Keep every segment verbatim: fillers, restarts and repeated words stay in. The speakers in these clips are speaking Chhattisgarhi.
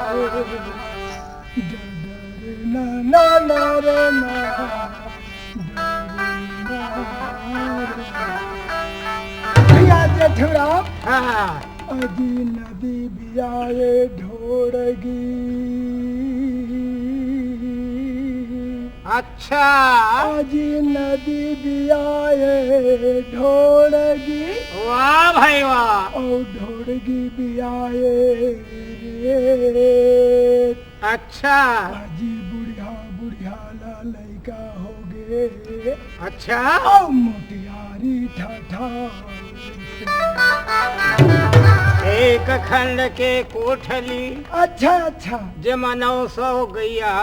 ना, ना, ना रे ना, डरे ना रे। भैया जेठूराम, हाँ। अजी नदी बियाए ढोड़गी। अच्छा। अजी नदी बियाए ढोड़गी। वाह भाई वाह। और ढोड़गी बियाए रे। अच्छा। अजी बुढ़िया बुढ़िया ला लइका हो गे। अच्छा। और मोटियारी ठाठा। एक खंड के कोठली। अच्छा, अच्छा। जेमा नौ सौ गैया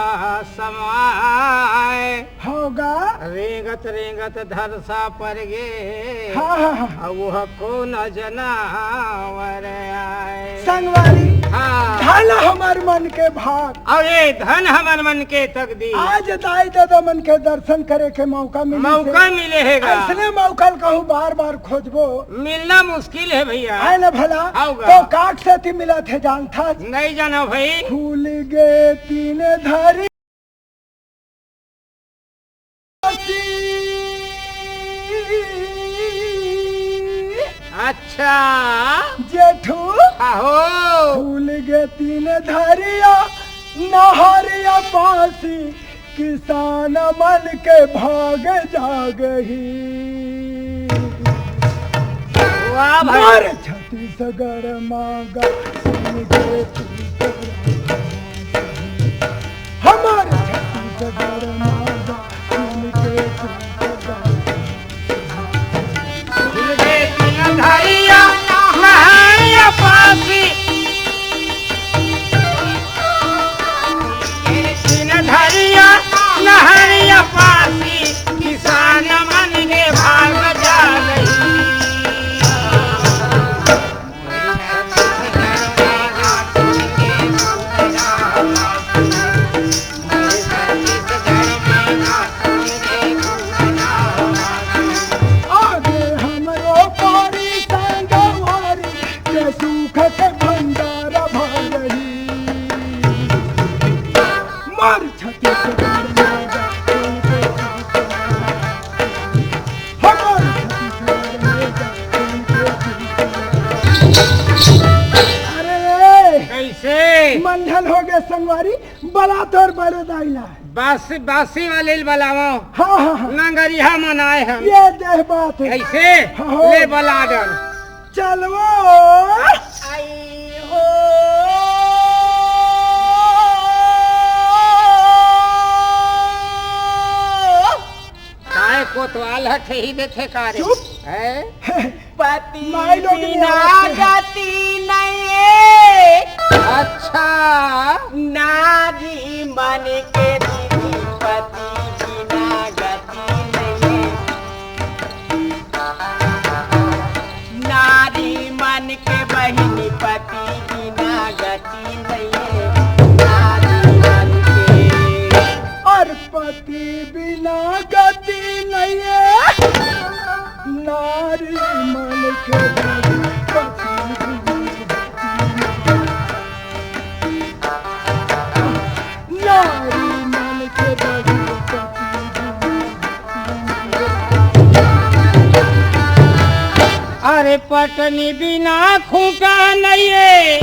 समाय। होगा। रेंगत रेंगत धरसा पर गे। हाँ, हाँ, हाँ। अब वह कौन जनावर आय? संगवारी, हाँ। धन हमर मन के भाग। अउ ये धन हमर मन के तकदीर। आज दाई ददा मन के दर्शन करे के मौका मिले मौका हे। मिले हे गा। अइसने मौका ल कहूँ बार बार खोजबो। मिलना मुश्किल हे भैया। आय ना भला? हव गा। तो काक सेती मिलत हे जानथस? नहीं जाना भाई। खुल गे तीन धरी। अच्छा। जेठू। आहो। खुल गे तीन धरिया, नहरिया पासी, किसान मन के भाग जागही। वाह भाई। हमार छत्तीसगढ़ मागा, सुन के तू कर। हमार छत्तीसगढ़ मागा, सुन के तू कर। धरिया नहरिया पासी। तीन धरिया नहरिया पासी, किसान मन के भाग जागही। आगे हमरो पारी संगवारी के सुख के भंडार भरही। मार छत्तीसगढ़ में जा, हमार छत्तीसगढ़ में जा। अरे, कैसे? मंडल हो गए संगवारी, बला तोर बड़े दाई ला। बासी, बासी वाले ल बलावो। हाँ, हाँ, हाँ। नंगरिया मन आए हम। ये देह बात है। कैसे? हाँ, हाँ। ले बला डर। चलवो। आई हो। काय कोतवाल ह ठेही देथे का रे? चुप। हैं? पति माई लोग नहीं बिना आवत हे। गति नहीं। अच्छा। नारी मन के दीदी पति बिना गति नहीं। नारी मन के बहिनी पति बिना गति नहीं। नारी मन के और पति बिना गति नहीं है, नारी मन के बड़ी पति बिना गति नहीं है। नारी मन के बड़ी पति बिना गति नहीं है। अरे पटनी बिना खूंटा नहीं है।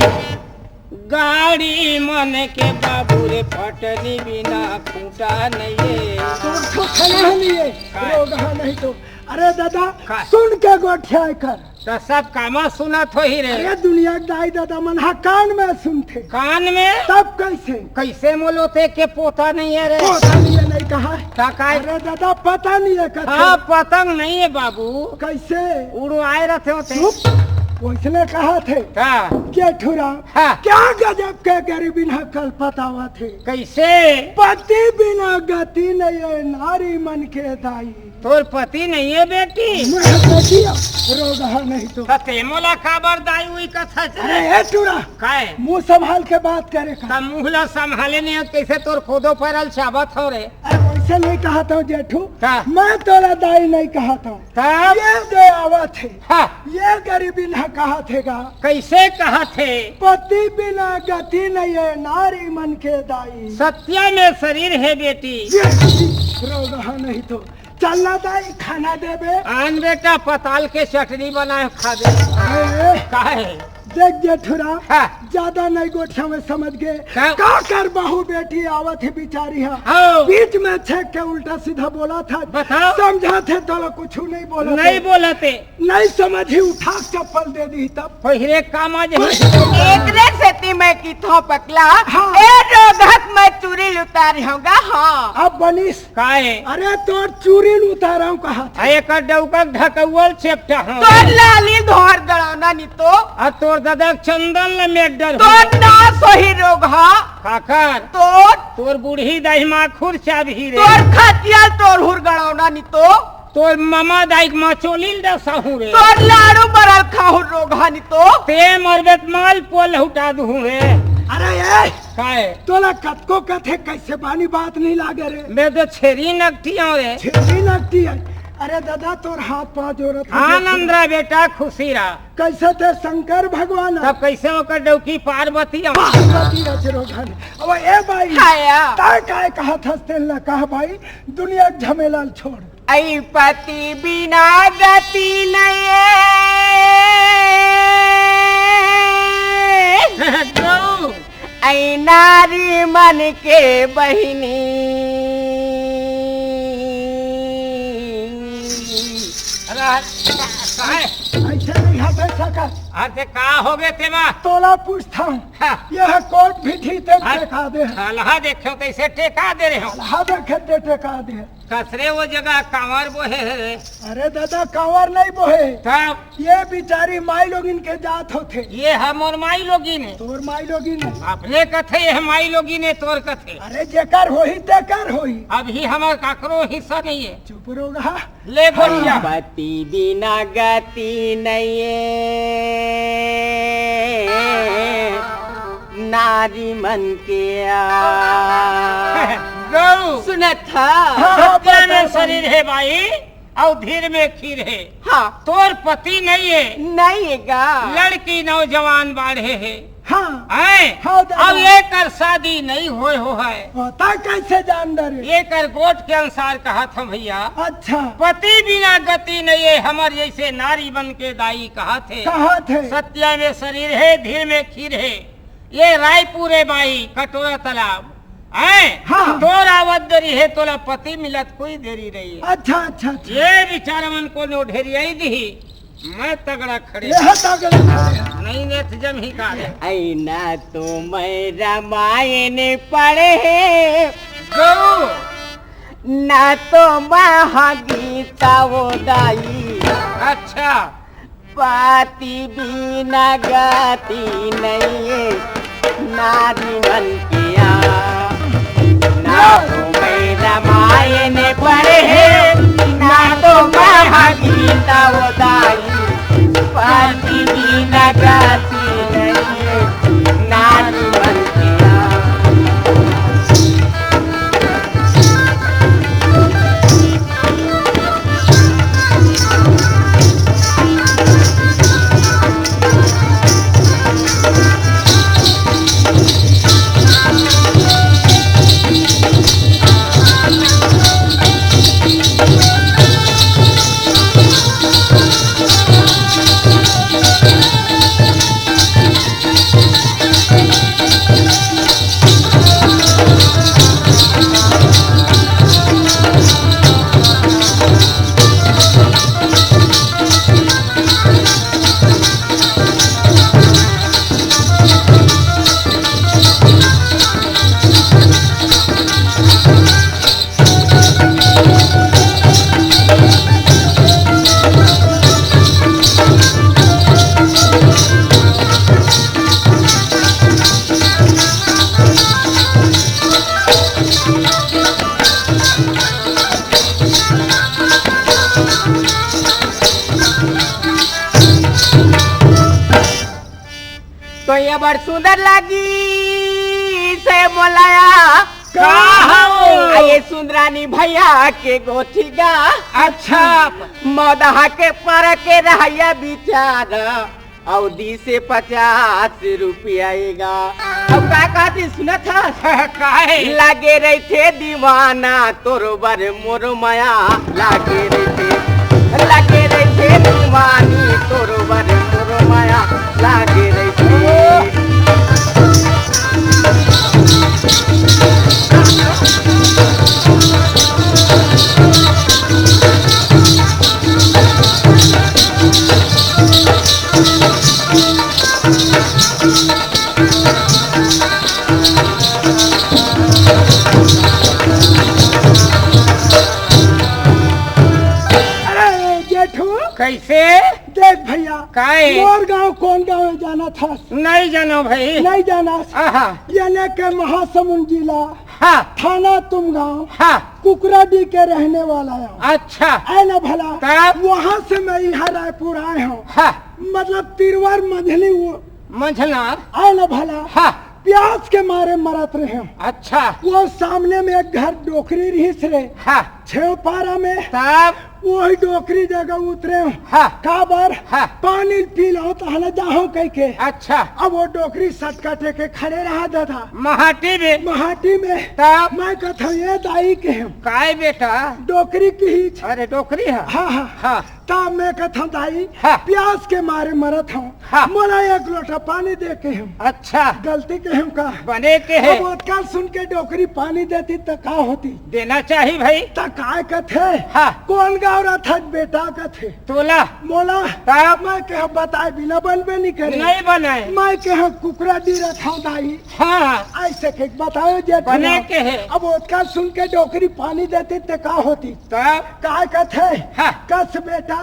गाड़ी मन के बाबू रे, पटनी बिना खूंटा नहीं है। तो ठो खड़ा है नहीं है, का? रोगहा नहीं तो। अरे दादा, का? सुन के गोठिया कर। तो सब कामा सुनत होही रे। अरे दुनिया के दाई दादा मन हा कान में सुनथे। कान में? तब कैसे? कैसे मोलो ते के पोता नहीं है रे? पोता नहीं है नहीं कहा। का काय? अरे दादा पता नहीं है कथे। हाँ, पतंग नहीं है बाबू। कैसे? उड़वाए रहते होते। चुप, वैसने कहा थे। का? जेठूराम, हाँ। क्या गजब के गरीबी न कल पतावा थे। कैसे? पति बिना गति नहीं है, नारी मन के दाई। तोर पति नहीं है बेटी? मैं बेटी रोगहा नहीं तो। त ते मोला काबर दाई उई कथा से? अरे ए टूरा, काय? मुंह संभाल के बात करे का। त मुंह ला संभाले नहीं हो, कैसे तोर खोदो पैरल चाबत हो रे? अरे से नहीं कहत हूँ जेठू। का? मैं तोला दाई नहीं कहत हूँ। तब? ये दे आवत हे। हाँ। ये गरीबी ना कहत हे गा। कैसे कहत हे? पति बिना गति नहीं है, नारी मन के दाई। सत्या में शरीर है बेटी। ये रोगहा नहीं तो। चल ना दाई, खाना देबे। आन बेटा, पताल के चटनी बनाए खा दे। ए, काहे? देख जेठुरा, हाँ। ज्यादा नहीं गोठिया में समझ गए। का? का कर बहू बेटी आवत ही बिचारी हा। हाँ। बीच में छेक के उल्टा सीधा बोला था। बताओ। समझा थे तो कुछ नहीं बोला नहीं थे। बोला थे। नहीं समझी, उठा के चप्पल दे दी तब। पहिरे काम आ जाही। एकरे सेती मैं किथों पकला। हाँ। ए रोगहा के मैं चूरी ल उतारी हूँ गा, हाँ। अब बनिस। काहे? अरे तोर चूरी ल उतारा हूँ कहा था। आ एकर डौका के ढकौल चेपटा हूँ। तोर लाली धोर गड़ौना नी तो। आ तोर दादा के चंदन ल मेडर हूँ। तोर नास होही रोगहा। काकर? तोर। तोर बूढ़ी दाई माँ खुर चाबही रे। तोर खटिया ल तोर हुर गड़ौना नी तो। तोर ममा दाई के मचोली ल डसाहूँ रे। तोर लाड़ू बरल खाहूँ रोगहा नी तो। ते मरबे त माल पोल लहुटा दूहूँ रे। अरे ए, काहे? तोला कतको कथे कैसे बानी बात नहीं लागे रे। मैं तो छेरी नकटी हूँ रे। छेरी नकटी है। अरे दादा तोर हाथ पाँव जोड़त हूँ। आनंद रहा बेटा, खुशी रहा। कैसे ते शंकर भगवान है? तब कैसे ओकर डौकी पार्वती है? पार्वती है रोगहा नी। अब ए भाई, हाया। तैं काय कहत हस तेन ला कह भाई, दुनिया के झमेला ल छोड़। ऐ पति बिना गति नये। गौ। ऐ नारी मन के बहिनी। अरे, काहे? ऐसे नहीं हटे सकत। अरे, का हो गए तेमा? तोला पूछता हूँ। हाँ। यह कोट भी ठीक से हाँ। टेका दे। हलहा देखे हो, कैसे टेका दे रहे हो? हलहा देखे ते टेका दे। कसरे वो जगह कांवर बोहे हे रे। अरे दादा, कांवर नहीं बोहे। तब? ये बिचारी माई लोगिन के जात होथे। ये हमर माई लोगिन हे। तोर माई लोगिन हे। अपने कथे ये माई लोगिन हे, तोर कथे। अरे जेकर होही तेकर होही। अभी हमर काकरो हिस्सा नहीं हे। चुप रोगहा। ले गोठिया। पति बिना गति नये। नारी मन के आ। गौ। सुनत हा? हाँ, हाँ, सत्या में बता, शरीर हे भाई, अउ धीर में खीर हे। हाँ। तोर पति नहीं हे। नहीं हे गा। लड़की नौजवान बाढ़े हे। हाँ। हैं? हाँ, दादा। अब एकर शादी नहीं होए हो है। हाँ, तैं कैसे जान डरे? एकर गोठ के अनुसार कहत हूँ भैया। अच्छा। पति बिना गति नहीं हे, हमर जैसे नारी मन के दाई कहत हे। कहत हे। सत्या में शरीर हे, धीर में खीर हे। ये रायपुर हे बाई, कटोरा तालाब। हैं? हाँ। तोर आवत देरी हे, तोला पति मिलत कोई देरी नहीं हे। अच्छा, अच्छा, अच्छा। ये बिचारा मन कोनो ढेरियाई दिही, मैं तगड़ा खड़े। ये तगड़ा खड़े। नहीं नेत जम ही का रे। ऐना तो मैं रामायण पढ़े। गौ। ना तो महागीता वो दाई। अच्छा। पति बिना गति नहीं हे, नारी मन के आ। ना तो मैं रामायण पढ़े, ना तो महागीता वो दाई। पति बिना गति नहीं हे, नारी मन के आ। तो ये बड़ सुंदर लगिस हे मोला। का हो? आए सुंदरानी भैया के गोठी गा। अच्छा। मौदहा के पर के रहैया बिचार, अउ दी से पचास रुपया एगा। अब का कहती सुनत हस? काहे? लागे रहिथे दीवाना तोर बर मोर मया, लागे रहिथे, लागे रहिथे दीवानी तोर बर मोर मया, लागे रहिथे। अरे जेठू, कैसे? देख भैया, काहे? मोर गांव कौन गांव है जानत हस? नहीं जानो भाई। नहीं जानस? आहा। यानी के महासमुंद जिला, हाँ। थाना तुमगांव, हाँ। कुकराडी के रहने वाला हूँ। अच्छा। आए ना भला? तब? वहाँ से मैं यहाँ रायपुर आए हूँ। हाँ। मतलब तिरवर मझली वो मंझला। आए ना भला? हाँ। प्यास के मारे मरत रहे हूँ। अच्छा। वो सामने में एक घर डोकरी रहिस रे। हाँ। छेवपारा में। तब? वही डोकरी जगह उतरे हूँ। हाँ। काबर? हाँ। पानी पी लो तो हला जाहूँ कह के। अच्छा। अब वो डोकरी सटकटे के खड़े रहा दादा। महाटी में? महाटी में। तब? मैं कथौं ये दाई के हूँ। काय बेटा? डोकरी की ही छ-, अरे डोकरी है। हाँ, हाँ। हाँ। तब मैं कथौं दाई, हाँ। प्यास के मारे मरत हूँ। हाँ। मोला एक लोटा पानी दे के हूँ। अच्छा। गलती के हूँ का? बने के है। अब ओतका सुन के डोकरी पानी देती त का होती? देना चाही भाई। त काय कथे? हाँ। कौन गाँव रहा था बेटा कथे? तोला। मोला। तब? मैं कहा बताए बिना बनबे नहीं करे। नहीं बनाए। मैं कहा कुकराडी रहा था दाई। हाँ। ऐसे के बताओ जे बने के है। अब ओतका सुन के डोकरी पानी देती त का होती? तब? काय कथे? हाँ। कस बेटा,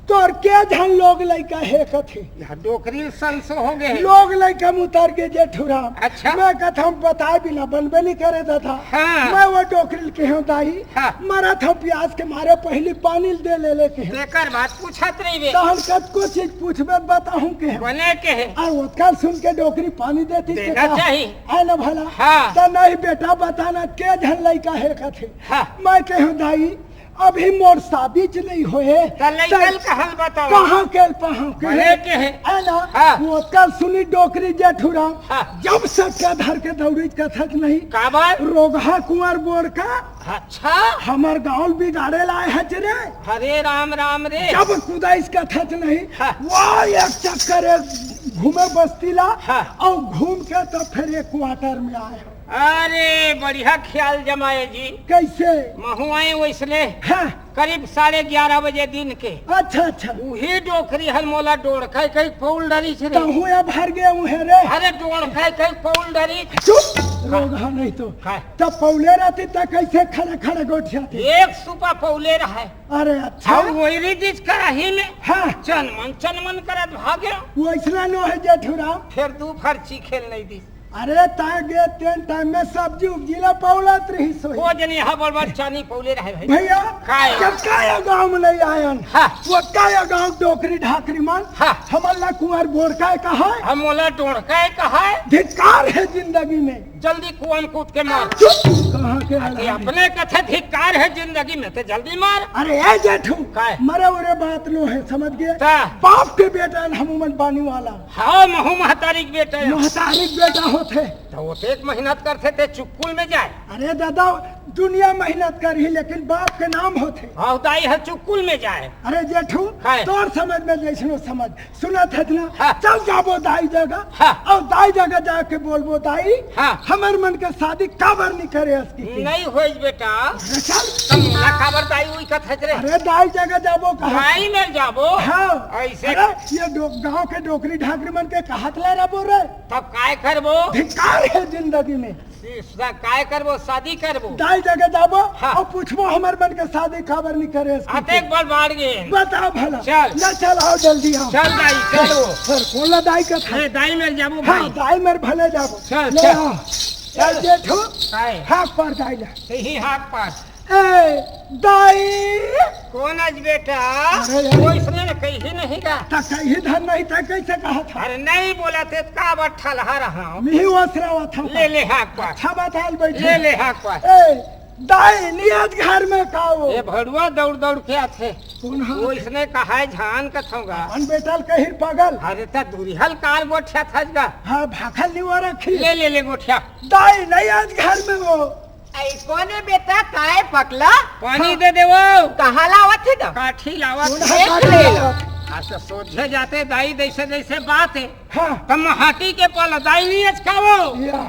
तोर के झन लोग लइका हे कथे। यहाँ डोकरी संसो हो गए। लोग लइका में उतर के जेठू राम। अच्छा। मैं कथौं बताए बिना बनबे नहीं करे दादा। हाँ। मैं वो डोकरी के हूँ दाई। हाँ। मरत हूँ प्यास के मारे पहली पानी दे ले लेके हूँ। तेकर बात पूछत रही बे। तहन कतको चीज पूछबे बताहूँ के हूँ। बने के है। और ओतका सुन के डोकरी पानी देती देना चाही। आए ना भला। हाँ। त नहीं बेटा बताना के झन लइका हे कथे। हाँ। मैं कहूँ दाई अभी मोर शादी च नहीं होए। त लइका ल त कहाँ ल बताओ? कहाँ के ल पहां के? भले के है। है ना? हाँ। वो कल सुनी डोकरी जेठू राम। हाँ। जब सट्टा धर के दौड़ी कथक नहीं। काबर? रोगहा कुंवर बोड़ का। अच्छा। हमर गाँव बिगाड़े लाए है रे। हरे राम राम रे। जब कुदाइस कथक नहीं। हाँ। वो एक चक्कर एक घूमे बस्ती ला। हाँ। और घूम के तो फिर एक क्वार्टर में आए। अरे, बढ़िया ख्याल जमाए जी। कैसे? महू आए वैसने। हाँ। करीब साढ़े ग्यारह बजे दिन के। अच्छा, अच्छा। उही डोकरी हर मोला डोड़काय कई पौल डरिस रे। तहूँ अब हर गए उहे रे। अरे, डोड़काय कई पौल डरिस। चुप, हाँ। रोगहा नहीं तो। हाँ। तब पौले रहती त कैसे खड़े खड़े गोठियाती? एक सुपा पौले रहे। अरे, अच्छा। और वही रिदिस कराही में। हाँ। चनमन, चनमन करत भागे। वैसना नो है जेठू राम। फिर दू फरची खेल नहीं दी। अरे, तागे तेन टाइम में सब्जी उब्जी ला पौलत रही सोई। ओ जनी हा बड़ बड़ चानी पौले रहे भाई। भैया, काय? जब काय गाँव में नहीं आयन, हाँ। वो काय गाँव डोकरी ढाकरी मन, हाँ। हमन ला कुंवर बोड़काय कहाय। हम मोला डोड़काय कहाय। धिक्कार है जिंदगी में। जल्दी कुआं कूद के मार। चुप, कहाँ के अरे आदमी? अपने कथे धिक्कार है जिंदगी में, ते जल्दी मार। अरे ए जेठू, काय? मरे उरे बात नो है, समझ गए? का? बाप के बेटा हम मन बानी वाला। हाँ, महू महतारी के बेटा है। महतारी के बेटा होथे। तो वो तो एक मेहनत करथे ते चुक्कुल में जाए। अरे दादा, दुनिया मेहनत करही, लेकिन बाप के नाम होथे। हाँ, दाई हर चुक्कुल में जाए। अरे जेठू, काय? तोर समझ में जैसनो समझ, सुनत हस ना? हाँ। चल जाबो दाई जगह। हाँ। और दाई जगह जाके बोलबो, दाई, हाँ। हमर मन के शादी काबर नहीं करे हस की? नहीं होइस बेटा। अरे चल। तुम ना काबर दाई उई कथस रे? अरे दाई जगह जाबो कहा? दाई मेर जाबो। हाँ। ऐसे अरे ये डो-, गाँव के डोकरी ढाकरी मन के कहत ला रबो रे। तब काय करबो? धिक्कार है जिंदगी में। सा-, काय करबो? शादी करबो। दाई जगह जाबो हाँ। और पूछबो हमर मन के शादी काबर नहीं करे हस की? अतेक बड़ बाढ़ गे। बता भला। चल। ना चल, आओ जल्दी आओ। चल दाई, चलो। सर, कौन ला दाई कथा? ए, दाई मेर जाबो हाँ, भाई। दाई मेर भले जाबो। चल, ले चल। आओ। चल। ए, जेठू। काय? हाथ पर दाई ला। यही हाथ पर। ए, दाई। कौन आज बेटा? अरे, अरे। वो इसने न कही नहीं का। त कही धन नहीं त कैसे कहा था? अरे नहीं बोला ते का बात ठलहा रहा हूँ। मिही वसरावा था। ले ले हाथ पर। अच्छा बात हाल बैठे। ले ले हाथ पर। ए, दाई, नियत घर में का वो? ए भड़ुआ दौड़ दौड़ के आथे। कौन हा? वो इसने कहा है झान कथोंगा। अपन बेटा ल कहिर पागल। अरे त दूरिहा ल कार गोठियाथस गा। हाँ, भाखल निवा रखी। ले, ले, ले गोठिया। दाई, नियत घर में वो। आई कोने बेटा, काय पकला? पानी हाँ। दे दे वो। कहाँ लावत हे गा? काठी लावत कौन हे। हा देख काठी ले। लावत? अच्छा, सोझे जाते दाई, जैसे जैसे बात है। हाँ। तम हाटी के पाला दाई नहीं अचकावो। या।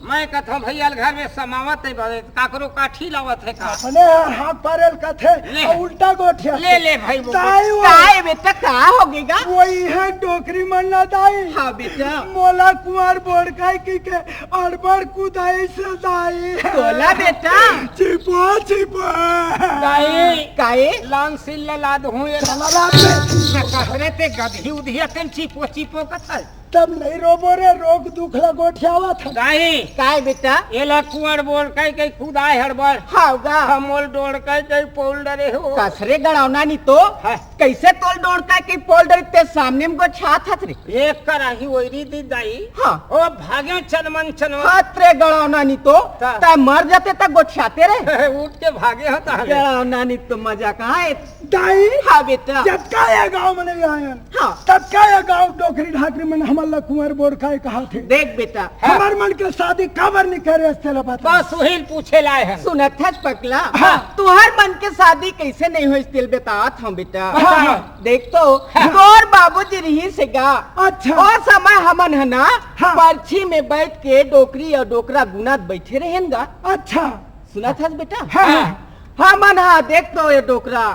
मैं कथों भैया ल घर में समावत नहीं बने, काकरो काठी लावत है का? अपने हाथ पारेल कथे, ले। अउ उल्टा गोठिया ले, ले भाई, वो ताई वो। ताई बेटा, का हो गई गा? वही है डोकरी मन ना दाई। हाँ बेटा। मोला कुंवर बोड़काई की के अड़बड़ कुदाई से दाई। बोला बेटा। छिपा, छिपा। दाई। काई? लांग सिल ला दहूं ये। चला रात में। न कहरे ते गधी उधी अतन चिपो चिपो कथल। तब नहीं रोबो रे, रोग दुख ला गोठियावत हे। दाई। काय बेटा? एला कुंवर बोड़काई के कुदाय हड़बड़। हाव गा। हमोल डोड़काई के पोल डरे हो। कसरे गड़ावना नहीं तो। हाँ। कैसे तोल डोड़काई के पोल डरे ते सामने में गोठियात हस रे? एक कराही ओइरी दी दाई। हाँ। ओ भाग्यो चनमन चनमन। हाथ रे गड़ावना नहीं तो। ता। तै मर जाते तक गोठियाते रे। उठ के भागे हो ताहले। गड़ावना नहीं तो मजा कहाँ है? दाई, हाँ बेटा। जतका ये गांव में नहीं आयन, हाँ। ततका ये गांव डोकरी ढाकरी मन हमर ला कुंवर बोड़काई कहाथे। देख बेटा। हाँ। हमर मन के शादी काबर नहीं करे, तेला बता। बस वही पूछे लाए हैं। सुनत हस पकला? हाँ। तुहर मन के शादी कैसे नहीं होइस तेला बतात हंव बेटा। हाँ, हाँ। देख तो, हाँ। तोर बाबूजी रहिस हे गा। अच्छा। ओ समय हमन ह ना, हाँ। परछी में बैठ के डोकरी अउ डोकरा गुनत बैठे रहेन गा। अच्छा। सुनत हस बेटा? हाँ, हाँ। हमन हा देख तो ये डोकरा,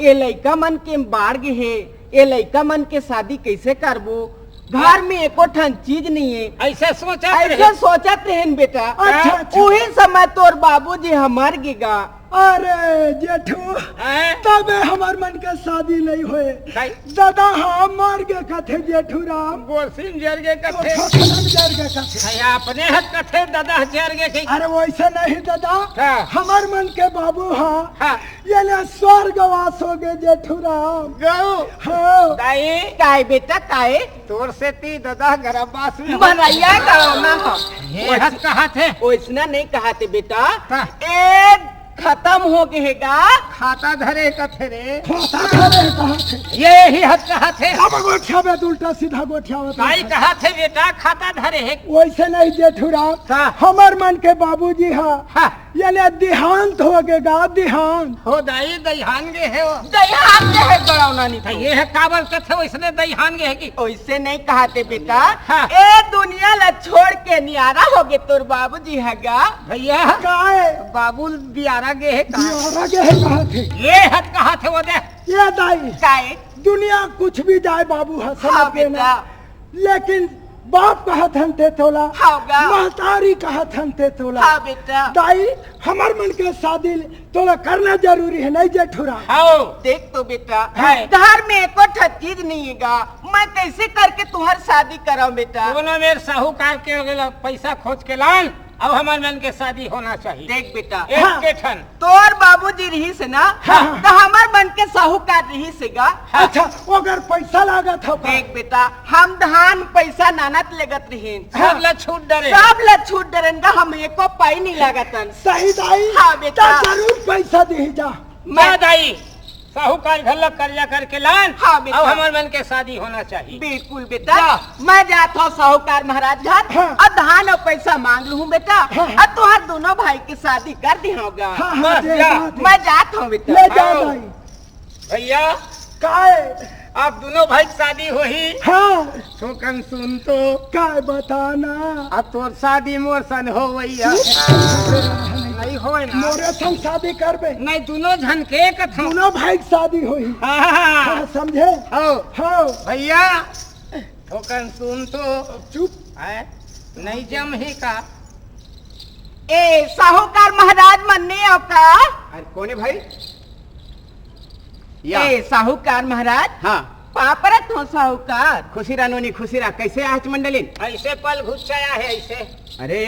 ये लइका मन के बाढ़ गे हे, ये लइका मन के शादी कैसे करबो? घर में एको ठन चीज नहीं है। ऐसे सोचत ऐसे रहे। सोचत रहेन बेटा। अच्छा, अच्छा। उही समय तोर बाबूजी ह मर गे गा। अरे जेठू, हैं? तबे हमर मन के शादी नहीं होए। काई? दादा हा मर गे कथे जेठू राम। गोरसी म जर गे कथे। गोरसी म जर गे कथे। अरे अपने ह कथे दादा ह जर गे कही। अरे वैसे नहीं दादा, हाँ। हमर मन के बाबू हा, हाँ। ये ले स्वर्गवास हो गे जेठू राम। गऊ। हाँ। दाई। काय बेटा, काय? तोर सेती दादा गरबबास में हो। मनैया गाँव में हो। ये हस कहाथे। ओइसना नहीं कहाथे बेटा। हाँ। ए खतम हो गे हे गा। खाता धरे कथे रे। खाता धरे कहाथे। ये ही हस कहाथे। अब गोठियाबे त उल्टा सीधा गोठियावत काई हे। कहाथे बेटा, खाता धरे हे। वैसे नहीं जेठू राम। हाँ। हमर मन के बाबूजी हा। हाँ। ये ले देहांत हो गे गा, देहांत। हो दाई, दइहान गे हे वो। दइहान गे हे गड़ौना नहीं तो। ये है काबर कथे वैसने दइहान गे हे कि? वैसे नहीं कहाथे बेटा। हाँ। ए दुनिया ला छोड़ के नियारा हो गे तोर बाबूजी ह गा। भैया। काय? बाबू बियारा गे हे का? बियारा गे हे कहाथे। ये हस कहाथे वो दे। ये दाई। काय? दुनिया कुछ भी जाए बाबू ह, हाँ समझ लेना। बेटा। लेकिन बाप कहत हन ते तोला, हाँ गा। महतारी कहत हन ते तोला। हाँ बेटा। दाई, हमर मन के शादी तोला करना जरूरी है, नहीं जेठू राम? हाँ। देख तो बेटा, हाँ। घर में एको ठा चीज नहीं है गा, मैं कैसे करके तुहर शादी कराऊं बेटा? कोनो मेर साहूकार के गेला पैसा खोज के लान, अब हमर मन के शादी होना चाहिए। देख बेटा, एक हाँ। के ठन। तोर बाबूजी रहिस हे ना, हाँ। त हमर मन के साहूकार रहिस हे गा। हाँ। अच्छा, ओकर पैसा लागत हो का? देख बेटा, हम धान पैसा नानत लेगत रहिन। सब ला छूट डरे। सब ला छूट डरेन गा, हम एको पाई नहीं लागतन। सही दाई? हाँ बेटा। त जरूर पैसा दिही जा। मैं जा दाई। साहूकार घर ला कर्जा करके लान, हाँ, बेटा। अब हमर मन के शादी होना चाहिए। बिल्कुल, बेटा। जा। मैं जात हूँ साहूकार महाराज घर, हाँ। अउ धान अउ पैसा मांग लूँ, बेटा। हाँ, हाँ। अउ तुहार दोनों भाई के शादी कर दिहांव गा। हाँ, हाँ, बस, दे जा। बात है। मैं जात हूँ, बेटा। ले जा आओ। भाई। भैया। काय? आप दोनों भाई के शादी होही। हाँ। थोकन सुन तो। काय बताना? अब तोर शादी मोर सन हो भैया। चुप। नहीं होए ना। मोरे सन शादी करबे। नहीं, दोनों झन के कथों। दोनों भाई के शादी होही। हाँ, हाँ, हाँ। हाँ, समझे? हो। हो। भैया, थोकन सुन तो। चुप। है? नहीं जमही का? ए, साहूकार महाराज मन नहीं आओ का? अरे, कोने भाई? या। ए, साहूकार महाराज। हाँ। पाँव परत हूँ साहूकार। खुशी रह नोनी, खुशी रह। कैसे आहच मंडलिन? ऐसे पल घुच्चा आहे, ऐसे। अरे,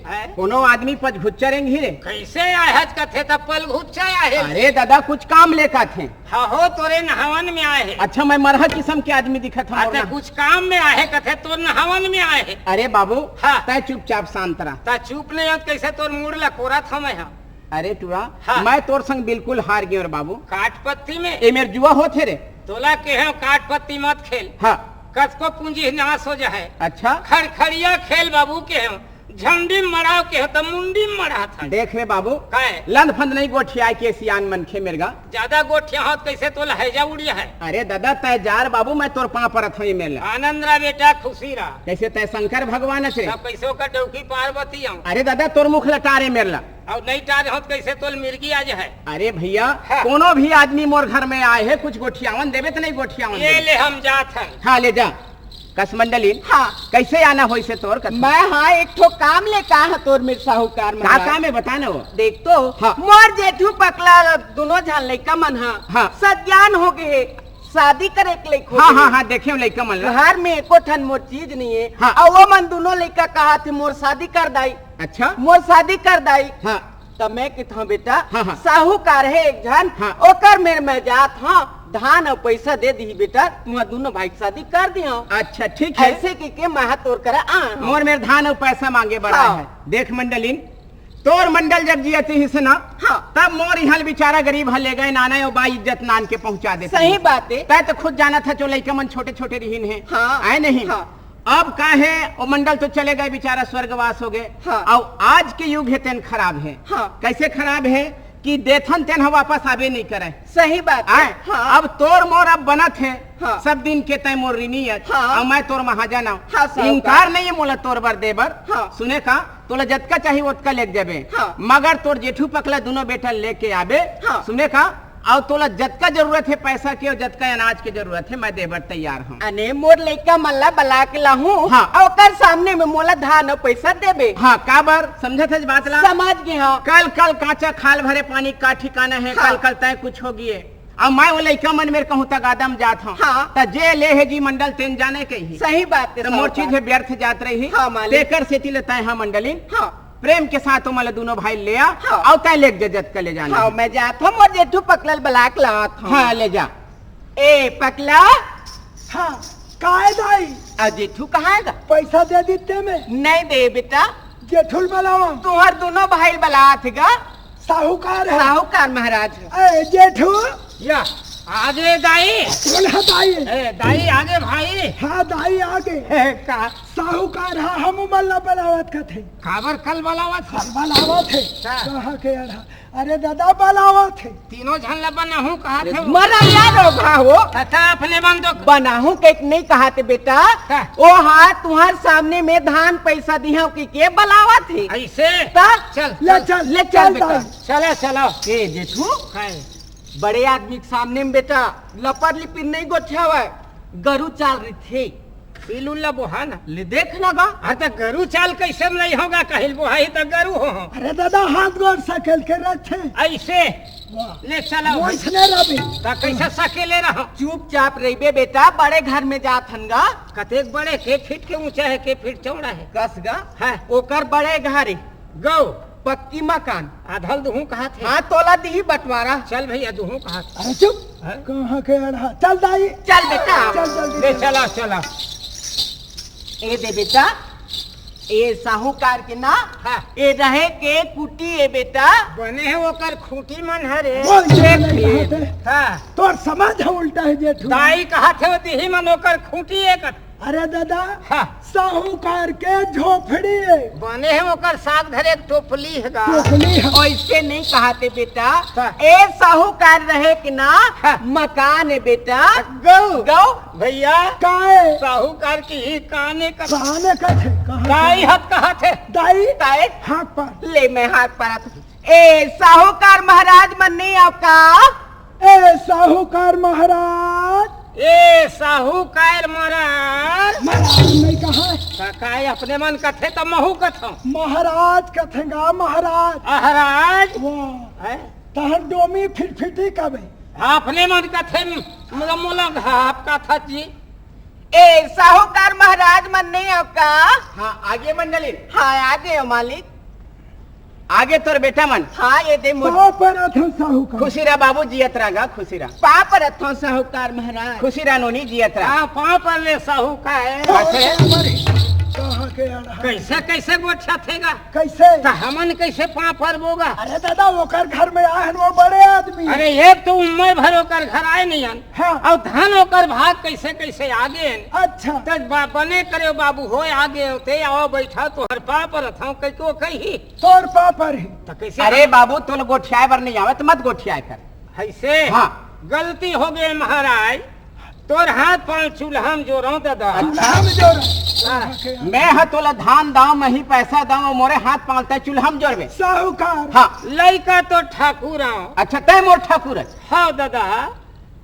हैं? कोनो आदमी पल घुच्चा रेंगही रे? कैसे आहच कथे त पल घुच्चा आहे। अरे दादा, कुछ काम लेके आथे। हाँ हो, तोरे नहावन में आए हे। अच्छा, मैं मरहा किस्म के आदमी दिखत हूँ। अच्छा, कुछ काम में आहे कथे, तोर नहावन में आए हे। अरे बाबू, हाँ। तै चुपचाप शांत रह। तै चुप नहीं होत, कैसे तोर मूड़ ला कोरत हूँ मैं, हाँ। अरे टूरा, हाँ। मैं तोर संग बिल्कुल हार गेंव रे बाबू। काट पत्ती में? ए मेर जुआ होथे रे। तोला केहेंव काट पत्ती मत खेल। हाँ। कतको पूंजी नाश हो जाए। अच्छा। खड़खड़िया खेल बाबू केहेंव, झंडी मड़ाव केहेंव त मुंडी मड़ाथन। देख रे बाबू, काय? लंद फंद नहीं गोठियाय के सियान मनखे मेर गा। जादा गोठियाहूं त कइसे तोला हैजा उड़िया है। अरे दादा, तैं जा रे बाबू, मैं तोर पांव परत हंव ए मेर ला। आनंद रह बेटा, खुशी रह। कइसे तैं शंकर भगवान अस रे? तब कइसे ओकर डौकी पार्वती हंव। अरे दादा, तोर मुख ला टार ए मेर ला। अउ नहीं टारे हंव त कइसे तोला मिर्गी आ जाए। अरे भइया, हाँ। कोनो भी आदमी मोर घर में आए हे, कुछ गोठियावन देबे त नहीं गोठियावन ये देबे। ले हम जात हन। हाँ, ले जा। कस मंडलिन, हाँ। कइसे आना होइस हे तोर कस? मैं हाँ एक ठो काम ले का हा तोर मेर साहूकार का महाराज। काम हे बता ना वो। देख तो, हाँ। मोर जेठू पकला दुनों झन लइका मन हा हाँ। सज्ञान हो गे हे, शादी करे के लइक हो हाँ, गे हाँ, हे। हाँ, देखेंव लइका मन ला। घर में एको ठन मोर चीज नहीं हे। हाँ। अउ वो मन दुनों लइका कहाथे मोर शादी कर दाई। अच्छा। मोर शादी कर दाई। हाँ। त मैं कथंव बेटा, हाँ, हाँ। साहूकार हे एक झन, हाँ। ओकर मेर मैं जात हंव, धान अउ पइसा दे दिही बेटा, तुंहर दुनों भाई के शादी कर दिहंव। अच्छा, ठीक हे। अइसे कहिके मैं हा तोर करा आए हंव। मोर मेर धान अउ पइसा मांगे बर आए हाँ। हे। देख मंडलिन, तोर मंडल जब जियत रिहिस ना, हाँ। तब मोर इहां ले बिचारा गरीब हा ले गे नाना अउ बा इज्जत नान के पहुंचा देते। सही बात हे। तैं त खुद जानत हस, जो लइका मन छोटे-छोटे रिहिन हे। हाँ। आए नहीं? हाँ। अब का हे, वो मंडल तो चले गे, बिचारा स्वर्गवास हो गे। हाँ। अउ आज के युग हे तेन खराब हे। हाँ। कइसे खराब हे कि देथन तेन ह वापस आबे नहीं करे। सही बात हे। आए? हाँ। अब तोर मोर अब बनत हे, हाँ। सब दिन के तैं मोर ऋणी अस, हाँ। अउ मैं तोर महाजन हंव। हाँ, साहूकार। इनकार नहीं हे मोला तोर बर दे बर। हाँ। सुने का, तोला जतका चाही ओतका लेके जाबे, हाँ। मगर तोर जेठू पकला दुनों बेटा लेके आबे। हाँ। सुने का, अउ तोला जतका जरूरत हे पइसा के अउ जतका अनाज के जरूरत हे, मैं दे बर तैयार हंव। अने मोर लइका मन ला बला के लाहूं, हाँ। अउ ओकर सामने में मोला धान अउ पइसा देबे। हाँ, काबर? समझत हस बात ला? समझ गेंव, हाँ। कल, कल कांचा खाल भरे पानी का ठिकाना हे, हाँ। कल, कल तैं कुछ हो गिये। अउ मैं वो लइका मन मेर कहूं त गादम जात हंव। हाँ। त जे ले हे जी मंडल तेन जाने कही। सही बात हे, त मोर साहूकार। चीज हे व्यर्थ जात रही। हाँ, मालिक। तेकर सेती ले तैं हा मंडलिन। हाँ। प्रेम के साथ ओमन ला दुनों भाई ले आ, हाँ। अउ तैं लेके जा जतका ले जाना हाँ, हे। मैं जात हंव, मोर जेठू पकला ल बला के लावत हंव। हाँ, ले जा। ए पकला। हाँ, काय दाई? अउ जेठू कहां हे गा? पइसा दे दिते में। नहीं दे बेटा। जेठू ल बलावंव। तुंहर दुनों भाई ल बलावत हे गा। साहूकार हे। साहूकार महाराज। ए जेठू। या, आगे दाई। कौन हे दाई? ए, दाई आगे भाई। हाँ, दाई आगे। ए, का? साहूकार हा, हम मन ला बलावत कथे। काबर कल बलावत हे? कल बलावत हे। का? कहाँ के अड़ा? अरे दादा बलावत हे। तीनों झन ला बनाहूं कहाथे। मरा यार हो भा हो। तथा अपने मन तो बनाहूं के नहीं कहाथे बेटा। का? ओ हा तुंहर सामने में धान पइसा दिहंव कहिके बलावत हे। अइसे? त? चल, ले चल, चल, ले चल चल बेटा। दाई। चला, चला। ए जेठू, काय? बड़े आदमी के सामने में बेटा लपर लिपिर नहीं गोठियावय, गरू चाल रहिथे। पिलुल ला बोहा ना। ले देख ना गा। हाँ, त गरू चाल कइसे नहीं होगा, कहिल बोहाही त गरू हो। अरे दादा, हाथ गोड़ सकेल के रखे। अइसे? वाह। ले चला। वइसने रबे। त कइसे सकेले रहा? चुपचाप रहिबे बेटा, बड़े घर में जात हन गा। कतेक बड़े, के फीट के ऊंचा हे, के फीट चौड़ा हे? कस गा। हाँ। ओकर बड़े घर हे। गौ। पक्की मकान। आधा ल दुहूं कहाथे। हाँ, तोला दिही बंटवारा। चल भइया, दुहूं कहाथे। अरे चुप। हाँ? कहाँ के अड़हा? चल दाई। चल बेटा। चल जल्दी ले चल। चला, चला। ए दे बेटा, ए साहूकार के ना, हाँ। ए रहे के कुटी ए बेटा। बने हे ओकर खूंटी मन हरे। बोल, देख नहीं ले। कहाथे। हाँ। तोर समझ हे उल्टा हे जेठू। दाई कहाथे ओ दिही मन ओकर खूंटी ए कथे। अरे दादा, हाँ। साहूकार के झोपड़ी हे। बने हे ओकर साग धरे के टोपली हे गा। टोपली हे। अइसे नहीं कहाथे बेटा। हाँ। ए साहूकार रहे के ना हाँ। मकान हे बेटा। गौ। गौ। भइया। काय? साहूकार के ही काने का काने कथे? कहाँ दाई कथे? हत कहाथे। दाई। दाई। हाथ पर। ले मैं हाथ पर आत हूँ। ए साहूकार महाराज मन नहीं अव का? ए साहूकार महाराज। ए साहूकार महाराज। महाराज नहीं कहा। का, काय अपने मन कथे त महू कथंव। महाराज कथेंगा महाराज। महाराज। वाह। हैं? तहर डोमी फिटफिटी कबे। अपने मन कथे मतलब मोला घाप कथा जी। ए साहूकार महाराज मन नहीं अव का? हाँ, आगे मंडली। हाँ, आगे हो मालिक। आगे तोर बेटा मन। हाँ, ए दे मोर। पाँव परत हंव साहूकार। खुशी रह बाबू, जियत रह गा, खुशी रह। पाँव परत हंव साहूकार महाराज। खुशी रह नोनी, जियत रह। हाँ, पाँव पर ले साहूकार। कहाँ के कैसे, कैसे गोठियाथे गा? कैसे? त हमन कैसे पापड़ बोगा? अरे दादा, ओकर घर में आए हन, वो बड़े आदमी। अरे, एक तो उम्र भर ओकर घर आए नहीं हन। हाँ। अउ धन ओकर भाग कैसे, कैसे आगे हन। अच्छा। त बा-, बने करे बाबू, होय आगे होते, आओ बैठा, तोहर पापड़ रथाओ, कहिके वो कही। तोर पापड़ ही। त कैसे अरे हम बाबू, तोला गोठियाए बर नहीं आवे, त मत गोठियाए कर। ऐसे? हाँ। गलती हो गई महाराज, तोर हाथ पांव चूल्हा में जोरौं दादा। अच्छा। चूल्हा में जोरौं। हाँ। मैं ह तोला धान दांव, मही पैसा दांव, मोरे हाथ पांव तै चूल्हा में जोरबे। साहूकार। हाँ। लइका तो ठाकुर आंव। अच्छा, तै मोर ठाकुर है। हाँ दादा,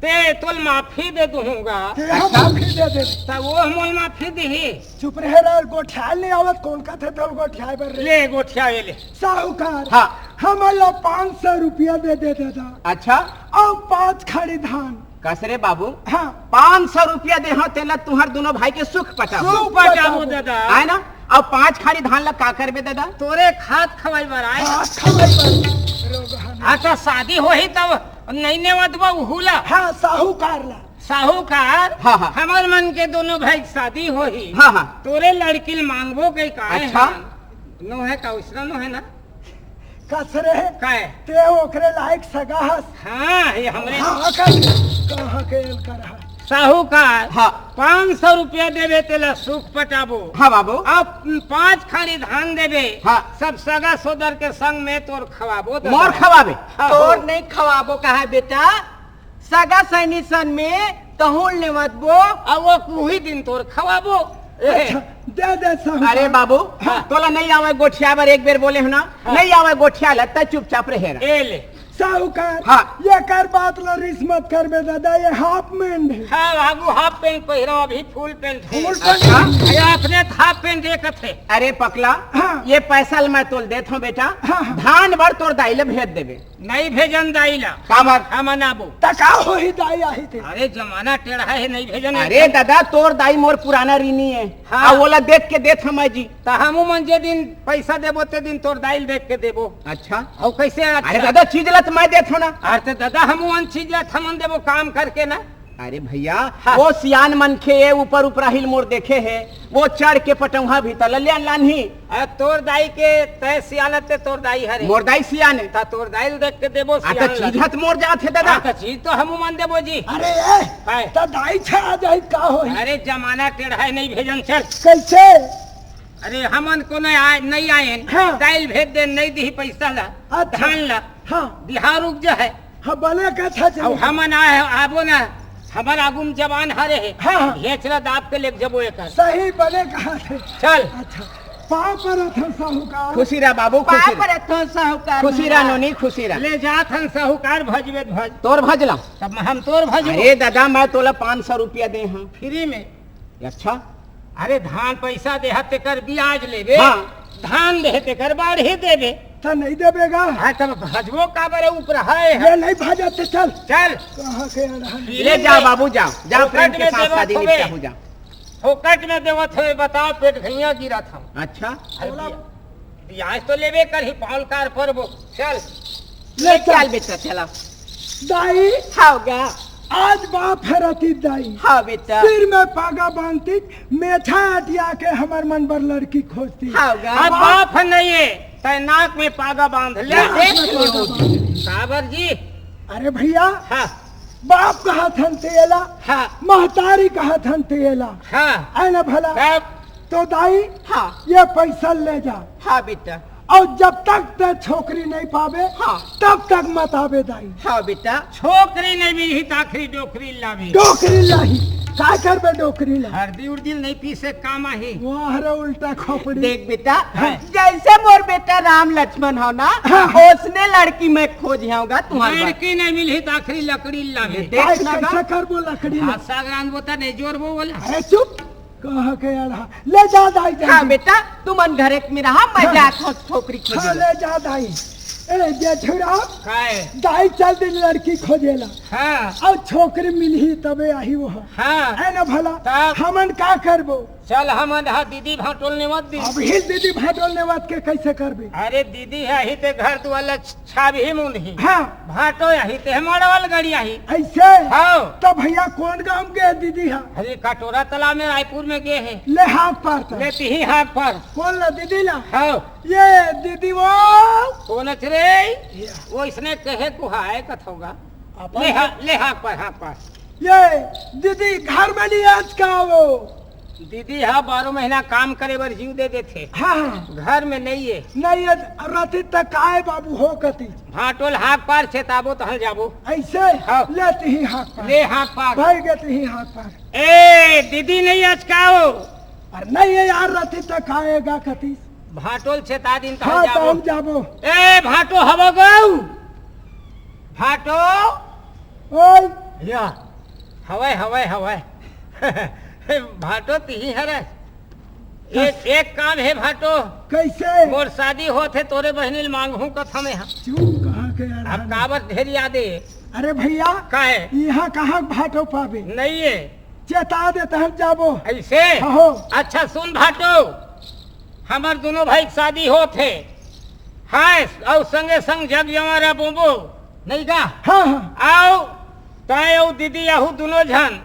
ते तोल माफी दे दूंगा। ते हम माफी दे दे। त वो मोल माफी दिही। चुप रहे रे, गोठियाल नहीं आवत, कौन का थे तोल गोठियाए बर रे? ले गोठियाए ले। साहूकार। हाँ। हमन ला पाँच सौ रुपया दे दे दादा। अच्छा। अउ पाँच खाड़ी धान। कस रे बाबू? हाँ। पाँच सौ रुपया दे, हाँ, तेला तुहर दोनों भाई के सुख पटाबो। सुख पटाबो दादा। आय ना? अउ पाँच खाड़ी धान ला का करबे दादा? तोरे खात खवाई बर आय। खात खवाई बर। हाँ, त शादी होही तब नहीं नेवत बा उहू ला। हाँ, साहूकार ला। साहूकार, हाँ, हाँ। हमर मन के दोनों भाई के शादी होही। हाँ, हाँ। तोरे लड़की ल मांगबो कहि का है अच्छा। ना? नोहे का उसना नोहे ना? कस रे? काय? ते ओकरे लायक सगा हस। हाँ, ये हमरे हाँ, कस, कहाँ के एल कर है? साहूकार, हाँ। पाँच सौ रुपया देबे तेला सुख पटाबो। हाँ बाबू। अब पाँच खाड़ी धान देबे। हाँ। सब सगा सोदर के संग में तोर खवाबो दादा। मोर खवाबे? हाँ, तोर हो। नहीं खवाबो कहा बेटा? सगा सैनी सन में तहूँ लेवत बो। अब वो उही दिन तोर खवाबो। ए। अच्छा, दे दे साहूकार। अरे बाबू, हाँ। तोला नहीं आवे गोठिया बर, एक बेर बोले हो ना, हाँ। नहीं आवे गोठिया लगता, चुपचाप रहे ना। ए ले। साहूकार, हाँ। ये कर बात लो, रिस मत करबे दादा, ये हाफ पैंट है। हाँ बाबू, हाफ पैंट पहिरो, अभी फुल पैंट है। फुल पैंट अच्छा। है। ये अपने हाफ पैंट देखत है। अरे पकला, हाँ। ये पैसा ल मैं तोल देत हूँ बेटा, हाँ, हाँ। धान बर तोर दाई ले भेज देबे। नहीं भेजन दाई ला। काबर? हम अनाबो। त का होही दाई आही ते? अरे जमाना टेढ़ा है, नहीं भेजन अरे दाई। दादा, तोर दाई मोर पुराना ऋणी है। हाँ। आ ओला देख के देत हमै जी। त हमू मन जे दिन पैसा देबो ते दिन तोर दाई ल देख के देबो। अच्छा। अउ कैसे अच्छा? अरे दादा, चीज ला त मैं देत हूँ ना। अरे त दादा, हमू मन चीज ला थमन देबो काम करके ना। अरे भैया, हाँ। वो सियान मनखे ए, ऊपर ऊपराहिल मोर देखे हे, वो चढ़ के पटौहा भी त ललियन लानही। आ, तोर दाई के तय सियान ते तोर दाई हरे। मोर दाई सियान हे। त तोर दाई ल देख के देबो आ, त सियान चीज ला। हत मोर जात हे दादा। हाँ, त चीज तो हमू मन देबो जी। अरे ए, हाय। त दाई छा जाई का होही? अरे जमाना टेढ़ा है, नहीं भेजन चल। कैसे? अरे हमन कोनो आय, नहीं आयन। हाँ। दाई ल भेज दे, नहीं दिही पैसा ला, अच्छा। धान ला। हाँ। बिहार उपजा है। हाँ, बने कथा चले। अब हमन आए, आबो ना, हमर आगू में जवान हरे हे। हाँ, हाँ। घेंच ला दाब के लेके जबो एकर। सही बने कहा थे। चल। अच्छा, पाँव परत हन साहूकार। खुशी रह बाबू, खुशी पाँव रह। परत हन साहूकार खुशी रह महाराज। नोनी, खुशी रह। ले जात हन साहूकार, भजबे त भज। तोर भज ला। तब हम तोर भजबो। अरे दादा, मैं तोला पाँच सौ रुपया दे हूँ। फ्री में। अच्छा। अरे धान पैसा देहा तेकर ब्याज लेबे, हाँ। धान देहे तेकर बाढ़े देबे। त नहीं देबे गा? हाँ, तब भजबो काबर है, ऊपर है। ये नहीं भजत ते चल। चल। कहाँ के अड़हन? ले जाओ बाबू, जाओ, जाओ, प्रेम फोकट के में साथ देवत शादी होबे। निपटा हो जाओ। फोकट में देवत होबे, बताओ, पेट घैया गिरत हम। अच्छा। अरे बोला, ब्याज तो लेबे करही, पाँव ल का परबो। चल। ले ले चल। चल बेटा, चला। दाई। हाव गा। आज बाप हरती दाई। हाँ बेटा। सिर में पागा बांधती, मेछा अटिया के हमर मन बर लड़की खोजती। हाव गा। अब बाप बाप नहीं है, तै नाक में पागा बांध ले। नाक में पागा बांध। काबर जी? अरे भैया, हाँ। बाप कहत हन तेला, हाँ। महतारी कहत हन तेला। हाँ। आय ना भला? तब? तो दाई, हाँ। ये पैसा ले जा। हाँ बेटा। अउ जब तक ते छोकरी नहीं पाबे, हाँ। तब तक मत आबे दाई। हाँ बेटा। छोकरी नहीं मिलही त आखिरी डोकरी लाबे। डोकरी लाही। का करबे डोकरी ला? हरदी उरदी नहीं पीसे काम आही। वाह रे उल्टा खोपड़ी। देख बेटा, हाँ। जैसे मोर बेटा राम लक्ष्मण हो ना, हाँ। ओसने लड़की मैं खोज आऊंगा तुम्हारे पास। लड़की नहीं मिलही त आखिरी लकड़ी लाबे। देख ना गा। कैसे करबो लकड़ी ला? हाँ, सागरान बोता नहीं जोरबो बोला। अरे चुप। कहाँ के अड़हा? ले जा दाई जल्दी। हाँ बेटा, तुमन घरे में रहा, मैं हाँ। जात हूँ छोकरी खोजे हाँ, ला। ले जा दाई। ए जेठुरा, काय? दाई चल दिन लड़की खोजेला। हाँ। अउ छोकरी मिलही तबे आही वो। हाँ। है ना भला? तब? हमन का करबो? चल हमन हा दीदी भाटोल नेवत दी। अबही दीदी भाटोल नेवत के कैसे करबे? अरे दीदी हे ही ते घर दुआर ला छाबही मुंदही। हाँ। भाटो आही ते मड़वल गड़ी आही। ऐसे? हाँ। तो भैया कौन गांव गे दीदी हा? अरे कटोरा तालाब में रायपुर में गे हे। ले हाथ पार तो। ले तिही हाथ पार। कौन ला दीदी ला? हाँ। ये दीदी वो। कौन अच रे? ये। वो इसने कहे को हाय कथोगा। अपन ले हा, ले हाथ पार, हाथ पार। ये दीदी घर में नहीं आज का वो। दीदी हा बारह महीना काम करे बर जीव दे देथे। हाँ, हाँ। घर में नहीं है। नहीं है, रति तक आए बाबू हो कती। भाटोल हाक पार छेताबो तहन जाबो। ऐसे? हाँ। लेती ही हाक पार। ले हाक पार। भाई गती ही हाक पार। ए, दीदी नहीं अचकाओ। अरे नहीं है यार, रति तक आएगा कती। भाटोल छेता दिन तहन हाँ, जाबो। तहन जाबो। ए, भाटो हवो गऊ। भाटो। ओए। या, हवय, हवय, हवय। भाटो तिही हरय। एक, एक काम हे भाटो। कैसे? मोर शादी होत हे, तोरे बहिनी ल मांगहूं कथम हे। चुप, कहाँ के यार अब है? काबर ढेर याद हे? अरे भैया, का हे? यहाँ कहाँ भाटो पाबे? नहीं हे। चेता दे तहन जाबो। ऐसे? हो। अच्छा सुन भाटो, हमर दोनों भाई के शादी होत हे। हाँ, अउ संगे संग जग जंवारा बोबो, नहीं का? हाँ, हाँ। अउ तय अउ दीदी आहू दोनों झन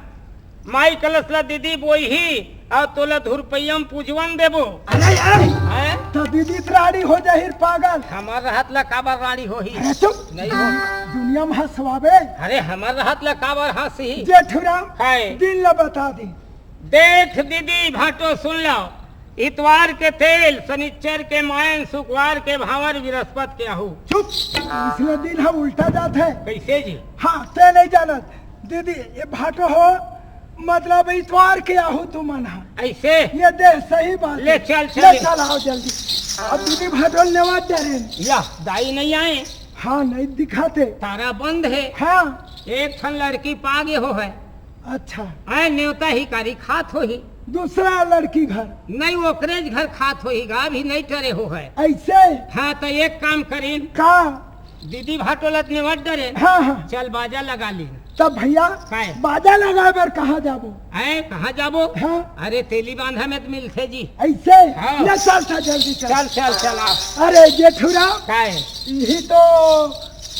माई कलश ला दीदी बोही, अउ तोला धुरपैया म पूजवन देबो। अरे, अरे, हैं? तो दीदी त राड़ी हो जाही पागल। हमर रहत ला काबर राड़ी होही? अरे चुप। नहीं हो। दुनिया में हंसवाबे। अरे हमर रहत ला काबर हंसही? जेठुराम, हाय। दिन ला बता दे। देख दीदी भाटो सुन लो, इतवार के तेल, शनिचर के मायन, शुक्रवार के भांवर, बृहस्पत के आहू। चुप, इसने दिन हम उल्टा जात है। कैसे जी? हाँ, ते नहीं जानत। दीदी, ये भाटो हो, मतलब इतवार के आहू तुमन हा। ऐसे? ये दे सही बात ले है। चल, ले चल। चल, आओ जल्दी। अब दीदी भाटो नेवत डरेन। या, दाई नहीं आए। हाँ, नहीं दिखाते। तारा बंद है। हाँ। एक ठन लड़की पागे हो है। अच्छा। आए नेवता ही कारी खात होही। दूसरा लड़की घर। नहीं, ओकरे घर खात होही गा, अभी नहीं टरे हो है। ऐसे? हाँ, तो एक काम करीन। का? दीदी भाटोलत नेवत डरे। हाँ, हाँ। चल बाजा लगा ली। तब भैया, काय? बाजा लगाए बर कहाँ जाबो? हैं, कहाँ जाबो? हाँ। अरे तेली बांधा में तो मिलथे जी। ऐसे? हाँ। ले चल, चल, जल्दी चल। चल, चल, चल, आ। अरे जेठुरा, काय? यही तो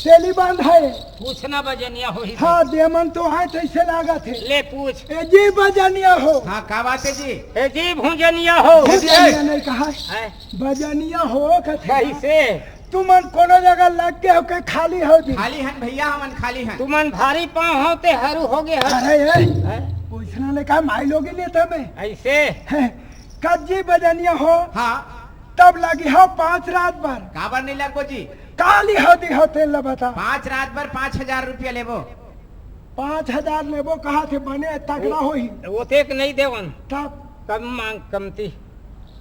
तेली बांध है। पूछना बजनिया होही हाँ, ते। देमन तो आए तैसे लागत है। ले पूछ। ए जी बजनिया हो। हाँ, का बात है जी? ए जी भुंजनिया हो। भुंजनिया नहीं कहा। हैं? बजनिया हो कथे। कैसे? तुमन कोनो जगह लग के हो के खाली हो जी। खाली हन भैया, हमन खाली हन। तुमन भारी पाँव हो ते हरू हो गए हो। अरे ए, हैं? पूछना ने कहा माई लोगी ने तमे। ऐसे? हैं, कब जी बजनिया हो? हाँ। तब लगी हो पाँच रात बर। काबर नहीं लगबो जी? काली होती हो तेल ला बता। पाँच रात बर पाँच हजार रुपया लेबो। पाँच हजार लेबो कहा थे बने तगड़ा ओ, होही। ओतेक नहीं देवन। तब? कम मांग, कमती।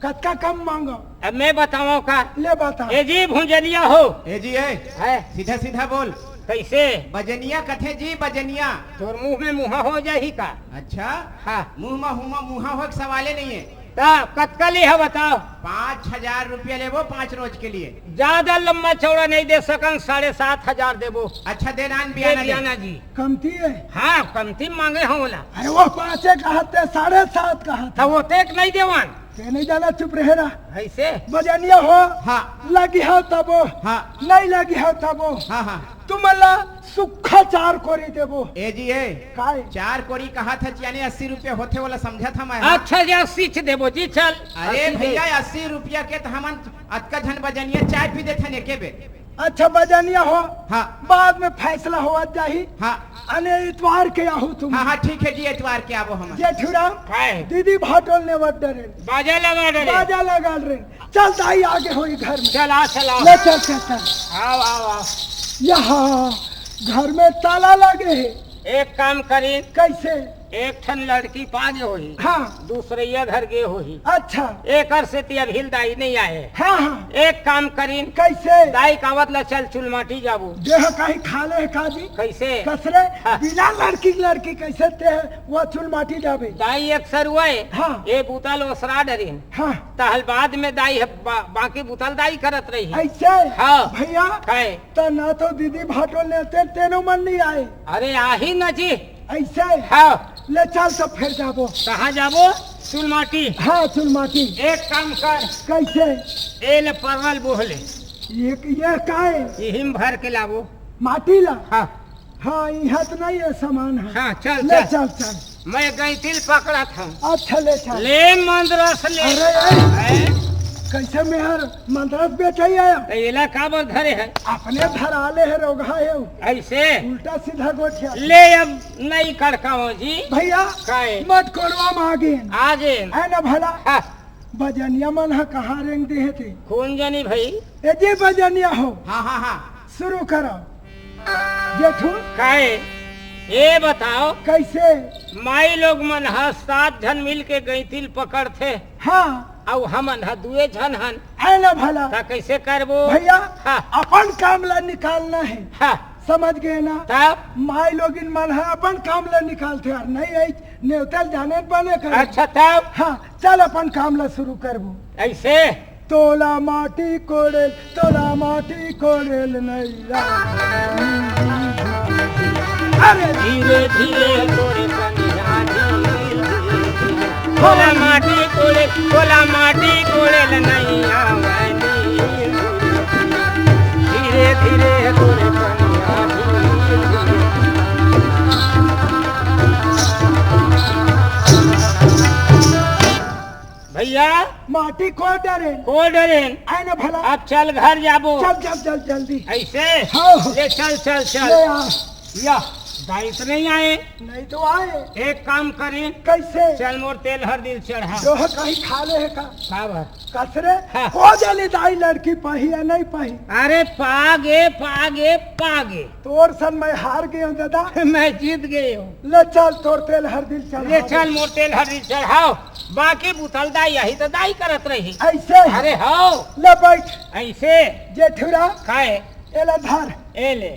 कतका कम मांगो? अब मैं बताऊं का? ले बता। ए जी भुंजनिया हो। ए जी, ए। है? सीधा सीधा बोल। कैसे? बजनिया कथे जी, बजनिया। तोर मुंह में मुहा हो जाही का? अच्छा? हाँ। मुंह में हुमा, मुहा हो के सवाले नहीं है। ता कतका लिहा बताओ? पाँच हजार रुपया लेबो पाँच रोज के लिए। ज्यादा लंबा चौड़ा नहीं दे सकन, साढ़े सात हजार देबो। अच्छा, दे नान दे बियाना दे। बियाना जी। कमती है? हाँ, कमती मांगे हो ओला। अरे वो पाँचे कहत ते, साढ़े सात कहत। तो वो तेक नहीं देवन। ते नहीं जाना, चुप रहे रहा। ऐसे? बजनिया हो, हाँ। लगी हो तबो। हाँ। नहीं लगी हो तबो। हाँ, हाँ। तुमला सुक्खा चार कोरी देबो। ए जी, ए। काय? चार कोरी कहा था, यानी अस्सी रुपये होथे, वाला समझा था मैं। अच्छा जी, अस्सी च देबो जी, चल। अरे अस्सी दे। भैया, अस्सी रुपया के तो हमन अतका झन बजनिया चाय पी देथन एके बेर। अच्छा, बजनिया हो। हाँ। बाद में फैसला होवत जाही। हाँ। अने इतवार के आहू तुम। हाँ, हाँ, ठीक है जी, इतवार के आबो हमन। जेठूराम, काय? दीदी भाटोल नेवत डरेन। बाजा लगा डरे। बाजा लगा डरेन। चल दाई, आगे होई घर में। चल, आ, चल, आ। ले चल, चल, चल। आओ, आओ, आओ। यहाँ घर में ताला लगे है। एक काम करी। कैसे? एक ठन लड़की पा गे होही। हाँ। दूसरइया घर गे होही। अच्छा। एकर सेती अभी ले दाई नइ आए। हाँ, हाँ। एक काम करिन। कइसे? दाई कावत ला चल चुलमाटी जाबो। देह काहीं खा ले हे का जी? कइसे? कस रे? हाँ। बिना लड़की के लड़की कइसे ते वो चुलमाटी जाबे? दाई एक सरुआ ए। हाँ। ए बुता ल ओसरा डरिन। हाँ। तहल बाद में दाई ह बा-, बाकी बुता ल दाई करत रही। अइसे? हाँ। भइया। काय? त ना तो दीदी भाटो लेते तेनो मन नइ आए। अरे आही न जी। अइसे? हाँ। ले चल त फेर जाबो। कहाँ जाबो? चुलमाटी। हाँ, चुलमाटी। एक काम कर। कइसे? ए ले परवल बोह ले। ये, ये काय? इही म भर के लाबो। माटी ला? हाँ। हाँ, इहाँ त नइ हे समान ह। हाँ, चल, ले चल। चल, चल। मैं गइंती ल पकड़त हँव। अच्छा, ले चल। ले मंदरस ले। अरे, ए, हैं? कइसे मेहर मंदरस बेचइया? त एला काबर धरे हे? अपने धरा ले हे, रोगहा हे। अइसे? उल्टा सीधा गोठिया। ले अब नइ कड़कावँव जी। भइया, काय? मत कोड़वा म आगेन। आगेन। हे न भला? हाँ। बजनिया मन ह कहाँ रेंग दे हे ते? कोन जनी भई? ए जे बजनिया हो। हाँ, हाँ, हाँ। शुरू करो। जेठू। काय? ए बताव। कइसे? माई लोग मन ह सात झन मिल के गइंती ल पकड़थे। हाँ। अउ हमन ह दुए झन हन। हे न भला। त कइसे करबो? भइया, हाँ। अपन काम ला निकालना हे। हाँ। समझ गे न? तब? माई लोगिन मन ह अपन काम ला निकालथे यार, नइ अइस नेवता ल जाने बने कर। अच्छा, तब? हाँ, चल अपन काम ला शुरू करबो। अइसे? तोला माटी कोड़ेल, तोला माटी कोड़ेल नइ आवे। अरे धीरे धीरे तोरे कनिहा धीरे धीरे। तोला माटी कोड़ेल, तोला माटी कोड़ेल नइ आवे। धीरे धीरे तोरे कनिहा धीरे धीरे। भइया। माटी कोड़ डरेन। कोड़ डरेन। आय न भला। अब चल घर जाबो। चल, चल, चल, जल्दी। अइसे? हाँ। ले चल, चल, चल। ले आ। या, दाई त नइ आए। नइ तो आए। एक काम करिन। कइसे? चल मोर तेल हरदी ल चढ़ा। जो ह काहीं खा ले हे का? काबर? कस रे? हाँ। ओ जनी दाई लड़की पाही या नइ पाही? अरे पागे, पागे, पागे। तोर सन मैं हार गेंव दादा। मैं जीत गेंव। ले चल तोर तेल हरदी ल चढ़ा। ले चल मोर तेल हरदी ल चढ़ाव। बाकी बुता ल दाई, इही त दाई करत रही। अइसे? अरे हव। ले बइठ। अइसे? जेठुरा। काय? एला धर। ए ले।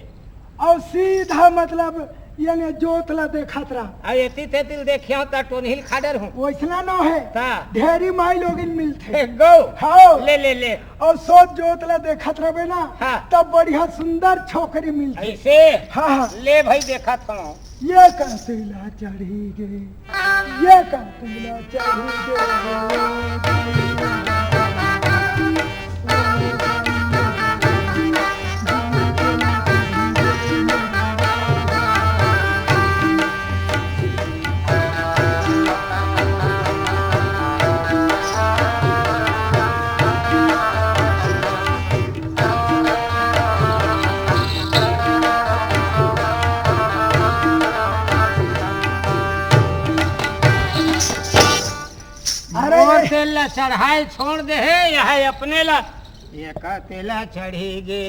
अउ सीधा मतलब याने जोत ला देखत रह। अउ एती तेती ल देखिहँव त टोनही ल खा डरहूँ। वइसना नोहे। त? ढेरी माई लोगिन मिलथे। गो। हव। ले, ले, ले। अउ सोझ जोत ला देखत रहबे न, हाँ। तब बढ़िया सुंदर छोकरी मिलथे। अइसे? हाँ, हाँ। ले भई देखत हँव। ये कतेला चढ़ी गे, ये कतेला चढ़ी गे। अरे! मोर तेल ला चढ़ाए छोड़ दे हे, यह अपने ला, ये कतेला चढ़ी गे,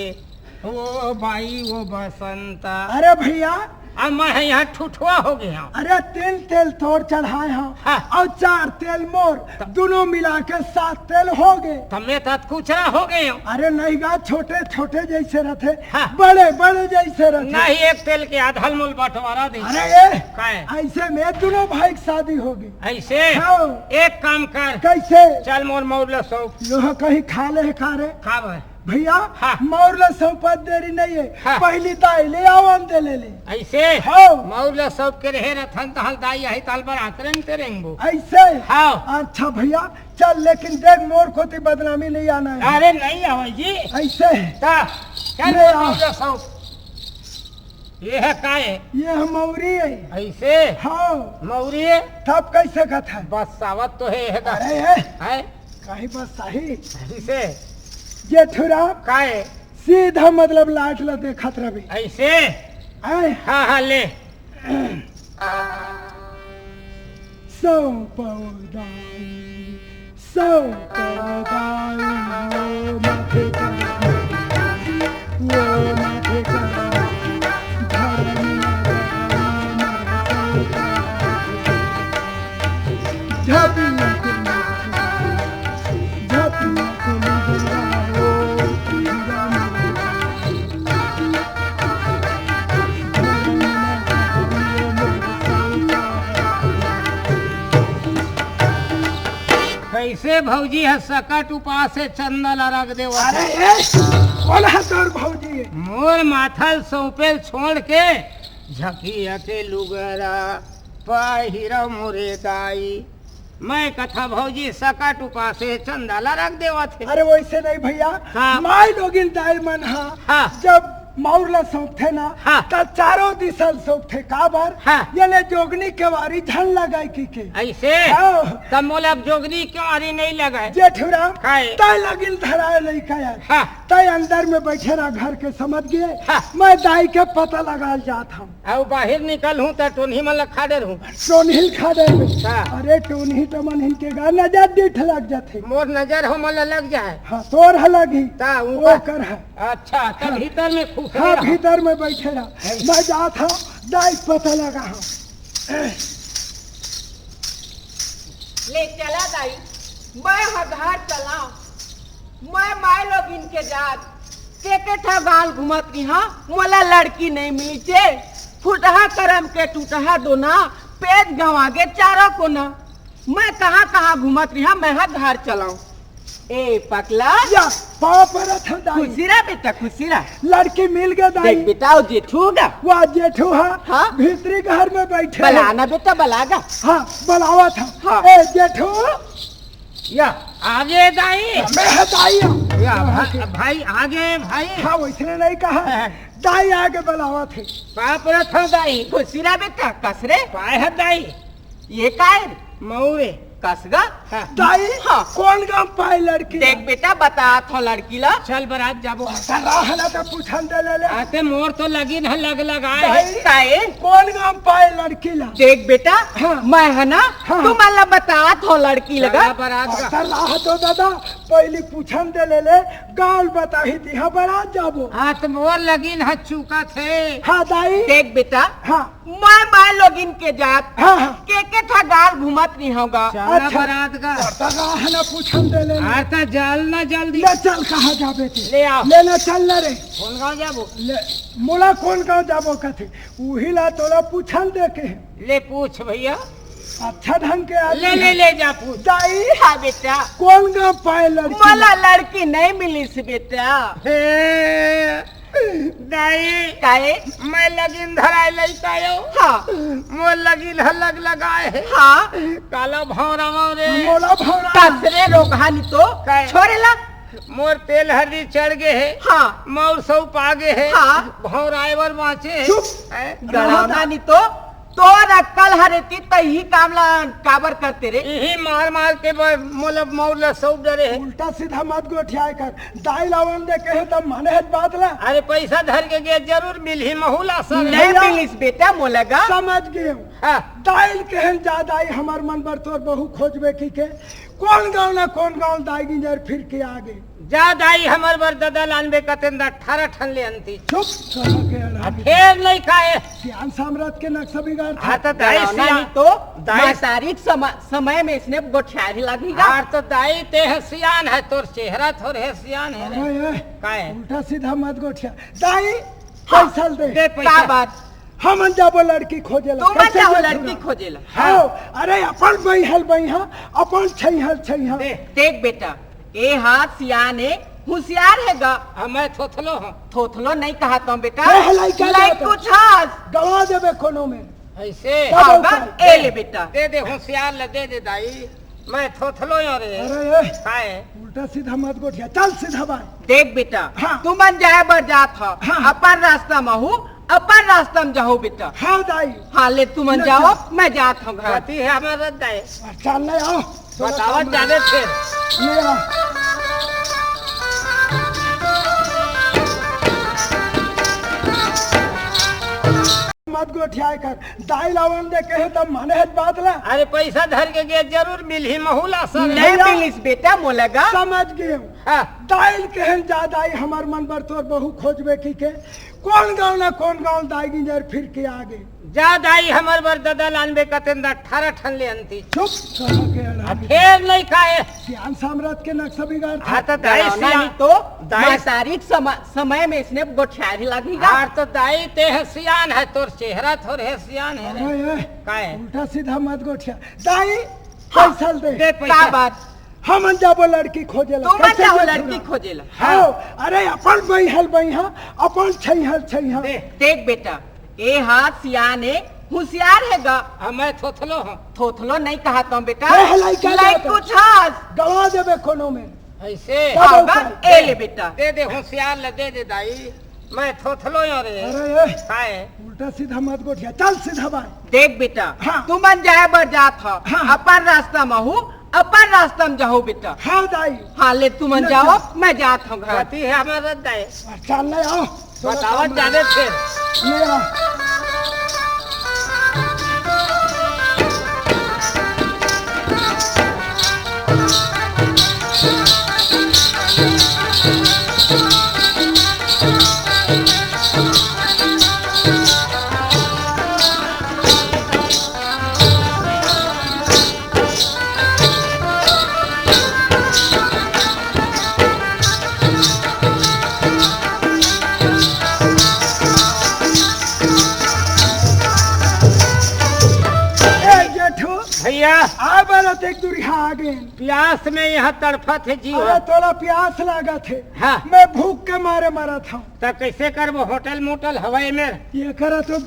ओ बाई, ओ बसंता। अरे भइया, अब मैं ह इहाँ ठुठुआ हो गे हँव। अरे तीन तेल तोर चढ़ाए हँव, हाँ। अउ चार तेल मोर, त- दुनों मिला के सात तेल हो गे। त मैं त अतकुचरा हो गे हँव। अरे नहीं गा, छोटे छोटे जइसे रथे, हाँ। बड़े बड़े जइसे रथे। नहीं, एक तेल के आधा ल मोल बंटवारा दे। अरे ए, काय? अइसे में दुनों भाई के शादी हो गे। अइसे? हाँ। एक काम कर। कइसे? चल मोर मउर ल सौंप। लोहा कहीं खा ले हे का रे? का भाई? भइया, हाँ। मउर ल सौंपत देरी नइ हे। हाँ। पहिली दाई ले आवन दे ले ले। अइसे? हाँ। मउर ल सौंप के रहे रथन, तहल दाई आही, तहल बरात रेंगते रेंगबो। अइसे? हाँ। अच्छा भइया, चल, लेकिन देख, मोर कोती बदनामी नइ आना हे। अरे, नइ आवय जी। अइसे? त, चल, ले आ। मउर ल सौंप। ये ह का हे? ये ह मउरी हे। अइसे? हाँ। मउरी हे? तब कइसे कथस? बस्सावत तो हे, हे गा। अरे, हे। हैं? कहीं बस्साही? अइसे? जेठुरा। का हे? सीधा मतलब लाइट ला देखत रहबे। अइसे? हैं? हाँ, हाँ, ले। सौंपव दाई, सौंपव दाई, वो माथे का, वो माथे का, धरम लगा, वो माथे का। ए भौजी ह सकट उपास हे, चंदा ला रख देवत हे। अरे ए, कोन ह तोर भौजी? मोर माथा ल सौंपेल छोड़ के झकिया के लुगरा पहिरा मोरे दाई। मैं कथा भौजी सकट उपास हे, चंदा ला रख देवत हे। अरे वैसे नहीं भैया, हाँ। माई लोगिन दाई मन हा हाँ। जब मउर ला सौंपथे ना, हाँ। त चारों दिशा ल सौंपथे। काबर? हाँ। ये ले जोगनी केवारी झन लगाय कहिके। ऐसे? हाँ। त मोला अब जोगनी केवारी नहीं लगाय। जेठू राम, काय? तैं लगिन धराय लइका यार। हाँ। तैं अंदर में बैठे रह घर के, समझ गे? हाँ। मैं दाई के पता लगाय ल जात हंव। अउ बाहिर निकलहूं त टोनही मन ल खा डरहूं। टोनही ल खा डरहूं। हाँ। अरे टोनही त मन हिन के गा नजर डीठ लग जाथे। मोर नजर हो मन ल लग जाय। हाँ, तोर ह लगही। त उनका ओकर ह। अच्छा, त भीतर में खुश हाँ, रह। भीतर में बैठे रह। है। मैं जात हंव, दाई पता लगाहूं। ले चला दाई, मैं ह घर चलांव। मैं माय लोगिन के जात, के के ठा गांव घूमत रिहंव, मोला लड़की नहीं मिलिसे। फुटहा करम के टूटहा दोना, पेट गंवा गे चारों कोना। मैं कहां कहां घूमत रिहंव, मैं ह घर चलांव। ए पकला। या, पाँव परत हंव दाई। खुशी रह बेटा, खुशी रह। लड़की मिल गे दाई। देख बेटा, ओ जेठू गा। वाह, जेठू हा। हाँ। भीतरी घर में बैठे हे। बला ना बेटा, बला गा। हाँ, बलावत हंव। हाँ। ए जेठू। या, आगे दाई। मैं ह दाई हंव। या, भा-, भाई, आगे भाई। हाँ, वैसने नहीं कहा। हाँ। दाई आगे बलावत हे। पाँव परत हंव दाई। खुशी रह बेटा, कस रे। पाय ह दाई। ये काय रे? मउर ए। कस गा? हाँ। दाई, हाँ। कोन गांव पाय लड़की ला? देख बेटा, बतात हंव लड़की ला। चल बरात जाबो। राह ला त पूछन दे ले ले। आते मोर तो लगिन ह लग लगाय हे। दाई, काय? कोन गांव पाय लड़की ला? देख बेटा, हाँ। मैं ह ना, हाँ। तुमन ला बतात हंव लड़की ला गा। चला बरात गा। राह तो दादा, पहिली पूछन दे ले ले, गांव ल बताही तिहां बरात जाबो। हाँ, त मोर लगिन ह चूकत हे। हाँ दाई। देख बेटा, हाँ। मैं माय लोगिन के जात, हाँ, हाँ। के के ठा गांव घूमत रिहंव गा। चला अच्छा। बरात गा। त राह ना पूछन दे ले ले। अरे त चल ना जल्दी। ले चल, कहां जाबे ते? ले आ। ले ना चल ना रे। कोन गांव जाबो? ले, मोला कोन गांव जाबो कथे? उही ला तोला पूछन दे के। ले पूछ भैया। अच्छा ढंग के आदमी ले, ले, हे। ले जा पूछ। दाई। हाँ बेटा। कोन गांव पाय लड़की? मोला लड़की नहीं मिलिस बेटा। हे, दाई। काय? मैं लगिन धराय लइका आयो। हाँ। मोर लगिन ह लग लगाय हे। हाँ। काला भौंरा मौरे। मोला भौंरा। कस रे रोगहा नी तो। काय? छोरे ला। मोर तेल हरदी चढ़ गे हे। हाँ। मउर सउपा गे हे। हाँ। भौंराय बर बांचे हे। चुप। हैं? गड़ौना नी तो। तोर अक्कल हरे ती तही काम ला काबर करते रे? इही मार मार के ब-, मोला मउर ला सउप डरे हे। उल्टा सीधा मत गोठियाय कर। दाई ला आवन दे कहे त माने हे बात ला। अरे पैसा धर के गे जरूर मिलही महू ला सर। नहीं भैया, मिलिस बेटा मोला गा। समझ गे हंव। हाँ। दाई ल कहे ल जा दाई हमर मन बर तोर बहू खोजबे कहिके। कोन गांव ना कोन गांव दाई गिंजर फिर के आगे। जा दाई हमर बर ददा लानबे कतेन दा अठारह ठन ले अंती। चुप, कहा के अड़ा। आ फेर नहीं खाए। सियान सामरथ के नक्शा बिगाड़ था। हाँ, तो दाई डरावना सियान। नहीं तो दाई महतारी के समा-, समय में इसने गोठियारी लगी गा। हाँ, तो दाई ते ह सियान है, तोर चेहरा थोर है सियान है रे। अरे, ए, काय? उल्टा सीधा मत गोठिया। दाई, हाँ, पैसा दे। दे पैसा। का बात? हमन जाबो लड़की खोजे ला। तुमन कैसे जाओ जाबो लड़की खोजे ला? हाँ, अरे अपन बइहल बइहा, अपन छैहल छैहा। दे। देख बेटा, ए हाथ सियान ए, हुसियार हे गा। हाँ, मैं थोथलो हूँ। थोथलो नहीं कहा तो बेटा। हे हलाई का लइक जाता? कुछ हाथ। गवा देबे कोनो में। ऐसे? हाँ, गा, ए ले बेटा। दे दे, हुसियार ले दे दे दाई। मैं थोथलो हूँ रे। अरे, ए। काय? उल्टा सीधा मत गोठिया, चल सीधा बाय। देख बेटा, हाँ। तुमन जाए बर जात हो, हाँ। अपन रास्ता में हूँ, अपन रास्ता में जाओ बेटा। हाँ दाई। हाँ, ले तुमन ले जाओ, चल। मैं जात हूँ घर। गति है हमारा दाई। चल ले आओ। बताओ, जाने फिर। ले आओ। मत गोठियाए कर। दाई लावन दे कहे त माने हत बात ला। अरे पैसा धर के गे जरूर मिलही महू ला सर। नहीं भैया। मिलिस बेटा मोला गा। समझ गे हूँ। हाँ। दाई ल कहे ल जा दाई हमर मन बर तोर बहू खोजबे कहिके। कोन गाँव ना कोन गाँव दाई गिंजर फिर के आगे। जा दाई हमर बर ददा लानबे कतेन दा अठारह ठन ले अंती। चुप, कहा के अड़ा अब फेर नहीं खाए। सियान साम्राज्य के नक्शा बिगाड़ था। हाँ तो दाई डरावना सियान। नहीं तो दाई महतारी के समा-, समय में इसने गोठियारी लगी गा। हाँ तो दाई ते है सियान है, तोर चेहरा थोर है सियान है रे। अरे, ए, काहे? उल्टा सीधा मत गोठिया। दाई, हाँ, पैसा दे। दे पैसा। का बात? हमन जाबो लड़की खोजे ला। तुमन कैसे जाओ लड़की खोजे ला? हाँ, अरे अपन बइहल बइहा, अपन छैहल छैहा। देख बेटा, ए हा सियान हे, हुसियार हे गा। हाँ, मैं थोथलो हूँ। थोथलो नहीं कहा तो बेटा, ए, हलाई का लइक जाता? कुछ हास। गवा देबे कोनो में। ऐसे? का बोलता है? ए ले बेटा। दे दे, हुसियार ला दे दे दाई। मैं थोथलो हूँ रे। अरे ए, काय? उल्टा सीधा मत गोठिया, चल सीधा बाय। देख बेटा, हाँ। तुमन जाए बर जात हो, हाँ। अपन रास्ता में हूँ, अपन रास्ता में जाओ बेटा। हाँ दाई। हाँ ले तुमन ले जाओ, चल। मैं जात हूँ घर। गति है हमारा दाई। चल ले आओ। बतावत जाबे फेर। ले आ। ए जेठू, भैया। आ बरत एक दुरिहा आ गए। प्यास में यहाँ तड़फत हे जी। अरे तोला प्यास लागत हे। हाँ। मैं भूख के मारे मरत हूँ। त कैसे करबो होटल मोटल हवाई में? ये करा तो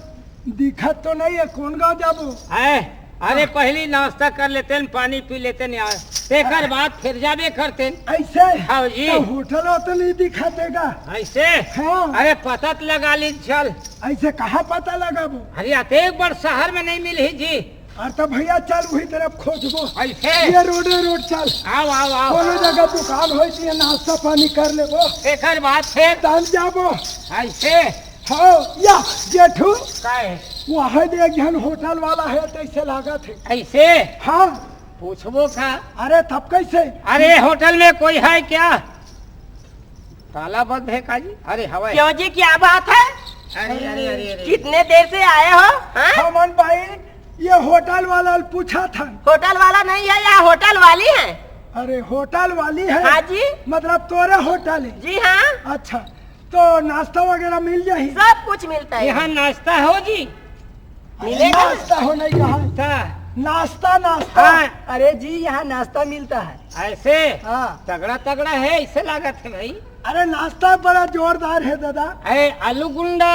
दिखत तो नहीं है, कौन गाँव जाबो? है, अरे हाँ। पहली नाश्ता कर लेते हैं, पानी पी लेते हैं यार, तेकर बाद फिर जाबे करते हैं। ऐसे? हाँ जी। तो होटल होटल नहीं दिखाते का? ऐसे? हाँ। अरे पता तो लगा ली चल। ऐसे कहाँ पता लगाबो? अरे अतेक बड़ शहर में नहीं मिलही जी। अरे तो भैया चल वही तरफ खोजबो। ऐसे? ये रोडे रोड चल। आओ, आओ, आओ। कोनो जगह दुकान होई तो ये नाश्ता पानी कर लेबो। तेकर बाद फिर? तब जाबो। ऐसे? हाँ, या, जेठू। का है? वहाँ दे एक झन होटल वाला है, तैसे लागत है। ऐसे? हाँ। पूछबो का? अरे, तब कैसे? अरे, होटल में कोई है क्या? ताला बंद है का जी? अरे, हवा है। क्यों जी, क्या बात है? अरे, अरे, अरे, अरे। कितने देर से आए हो? हाँ? हमन भाई, ये होटल वाला पूछा था। होटल वाला नहीं है, यहाँ होटल वाली है। अरे, होटल वाली है? हाँ जी। मतलब, तोरे होटल है? जी हाँ। अच्छा, तो नाश्ता वगैरह मिल जाही? सब कुछ मिलता है। यहाँ नाश्ता हो जी? मिलेगा। नाश्ता हो नहीं कहा। का? नाश्ता, नाश्ता। हाँ। अरे जी, यहाँ नाश्ता मिलता है। ऐसे? हाँ। तगड़ा, तगड़ा है, ऐसे लागत है भाई। अरे, नाश्ता बड़ा जोरदार है दादा। अरे, आलू गुंडा,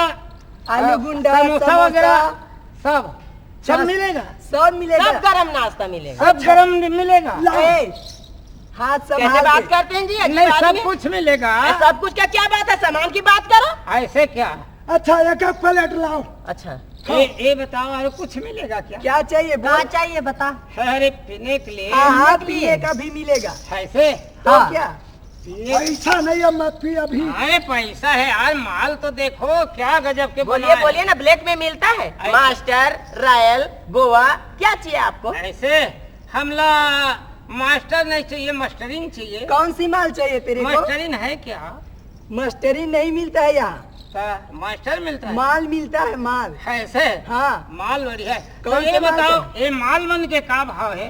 आलू अ, गुंडा, समोसा समोसा। वगैरह, सब। सब नाश्ता मिलेगा? सब मिलेगा। सब गरम नाश्ता मिलेगा। सब गरम मिलेगा। लाओ। ए, हाथ संभाल कैसे बात के। करते हैं जी, अजीब नहीं, सब आदमी। कुछ मिलेगा। ए, सब कुछ का क्या बात है, सामान की बात करो। ऐसे क्या? अच्छा, एक एक प्लेट लाओ। अच्छा। ए, ए बताओ, और कुछ मिलेगा क्या? क्या चाहिए, बोल। क्या चाहिए, बता। अरे, पीने के लिए। हाँ, हाँ, पीने के लिए। पीने का भी मिलेगा। ऐसे? तो हाँ। क्या? पीने पैसा नहीं है, मत पी अभी। अरे, पैसा है यार, माल तो देखो, क्या गजब के बोलिए, बनाए। बोलिए ना, ब्लैक में मिलता है? अरे। मास्टर, रॉयल, गोवा, क्या चाहिए आपको? ऐसे? हमला मास्टर नहीं चाहिए, मास्टरिंग चाहिए। कौन सी माल चाहिए तेरे को? मास्टरिंग है क्या? मास्टरिंग नहीं मिलता है यहाँ। का मास्टर मिलता है? माल मिलता है, माल। है ऐसे? हाँ। माल बढ़िया है। कौन तो ये से माल बताओ, चाहिए? ये माल मन के का भाव है?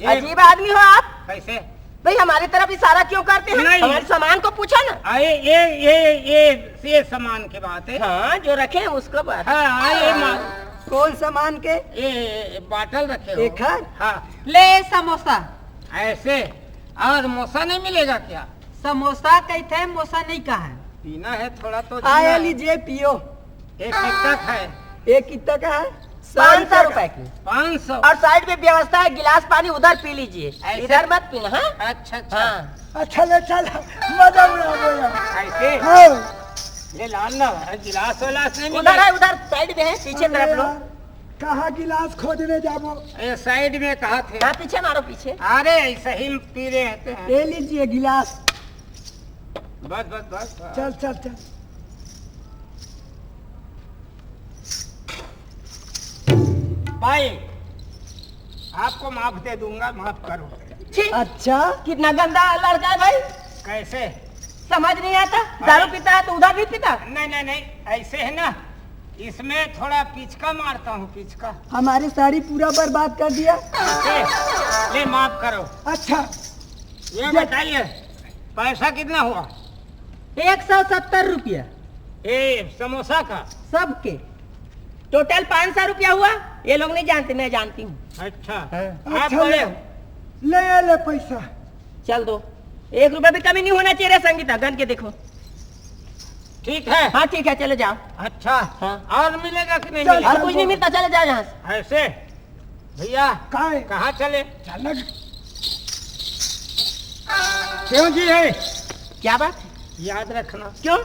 ये अजीब आदमी हो आप। कैसे? भाई, हमारी तरफ इशारा क्यों करते हैं? नहीं। हमारे सामान को पूछो ना। अरे, ये, ये, ये, ये सामान की बात है। हाँ, जो रखे हैं उसको बात। हाँ, हाँ, ये माल। कौन सामान के? ये, ये, ये बाटल रखे हो। एक है? हाँ। ले समोसा। ऐसे? और मोसा नहीं मिलेगा क्या? समोसा कहते हैं, मोसा नहीं कहा है। पीना है थोड़ा तो हाँ, जीना ये है। लीजिए, पियो। एक कितना का है? एक कितना का है? सौ पाँच सौ रुपए रुपए का। की। पाँच सौ। और साइड में व्यवस्था है, गिलास पानी उधर पी लीजिए, ऐसे? इधर मत पीना, हाँ? अच्छा, अच्छा। हाँ। अच्छा, ले चल, मजा उड़ा, मजा। ऐसे? हाँ। ये लाल ना, गिलास विलास नहीं उधर मिलेगा? है, उधर साइड में है, पीछे अरे तरफ लो। यार, कहाँ गिलास खोजने जाबो? ये साइड में कहा थे? हाँ, पीछे मारो, पीछे। अरे, ऐसे ही पी रहे हैं। ये लीजिए गिलास। बस, बस, बस, बस। चल, चल, चल। भाई, आपको माफ दे दूंगा, माफ करो। छी, अच्छा। कितना गंदा लड़का है भाई। कैसे? समझ नहीं आता, अरे। दारू पीता है तो उधर भी पीता। नहीं, नहीं, नहीं, ऐसे है ना, इसमें थोड़ा पिचका मारता हूँ, पिचका। हमारी साड़ी पूरा बर्बाद कर दिया। ले, ले, माफ करो। अच्छा। ये ये बताइए, पैसा कितना हुआ? एक सौ सत्तर रुपया। ए, समोसा का? सबके। टोटल पाँच सौ रुपया हुआ। ये लोग नहीं जानते, मैं जानती हूँ। अच्छा। हाँ। आप अच्छा, बड़े ले। ले, ये ले पैसा। चल दो, एक रुपया भी कमी नहीं होना चाहिए रे संगीता, गन के देखो। ठीक है। हाँ, ठीक है, चले जाओ। अच्छा। हाँ। और मिलेगा कि नहीं चल, मिलेगा? और चल, कुछ नहीं बोल। मिलता, चले जाओ यहाँ से। ऐसे? भैया, काय? कहाँ चले? चल। क्यों जी है? क्या बात है? याद रखना। क्यों?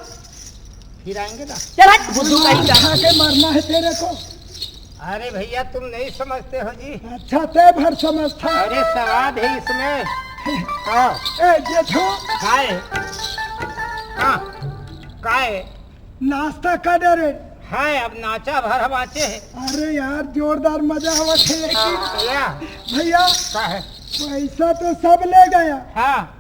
फिर आएंगे ना। चल हट, बुद्धू कहीं का। खा के मरना है तेरे को। अरे भैया, तुम नहीं समझते हो जी। अच्छा, ते भर समझता। अरे, स्वाद है इसमें। हाँ। ए, जेठू। काय? हाँ। काय? नाश्ता कर दे रे। हाँ, अब नाचा भर बाचे है। अरे यार, जोरदार मजा आवत है, लेकिन क्या? भैया, का है? पैसा तो सब ले गया। हाँ।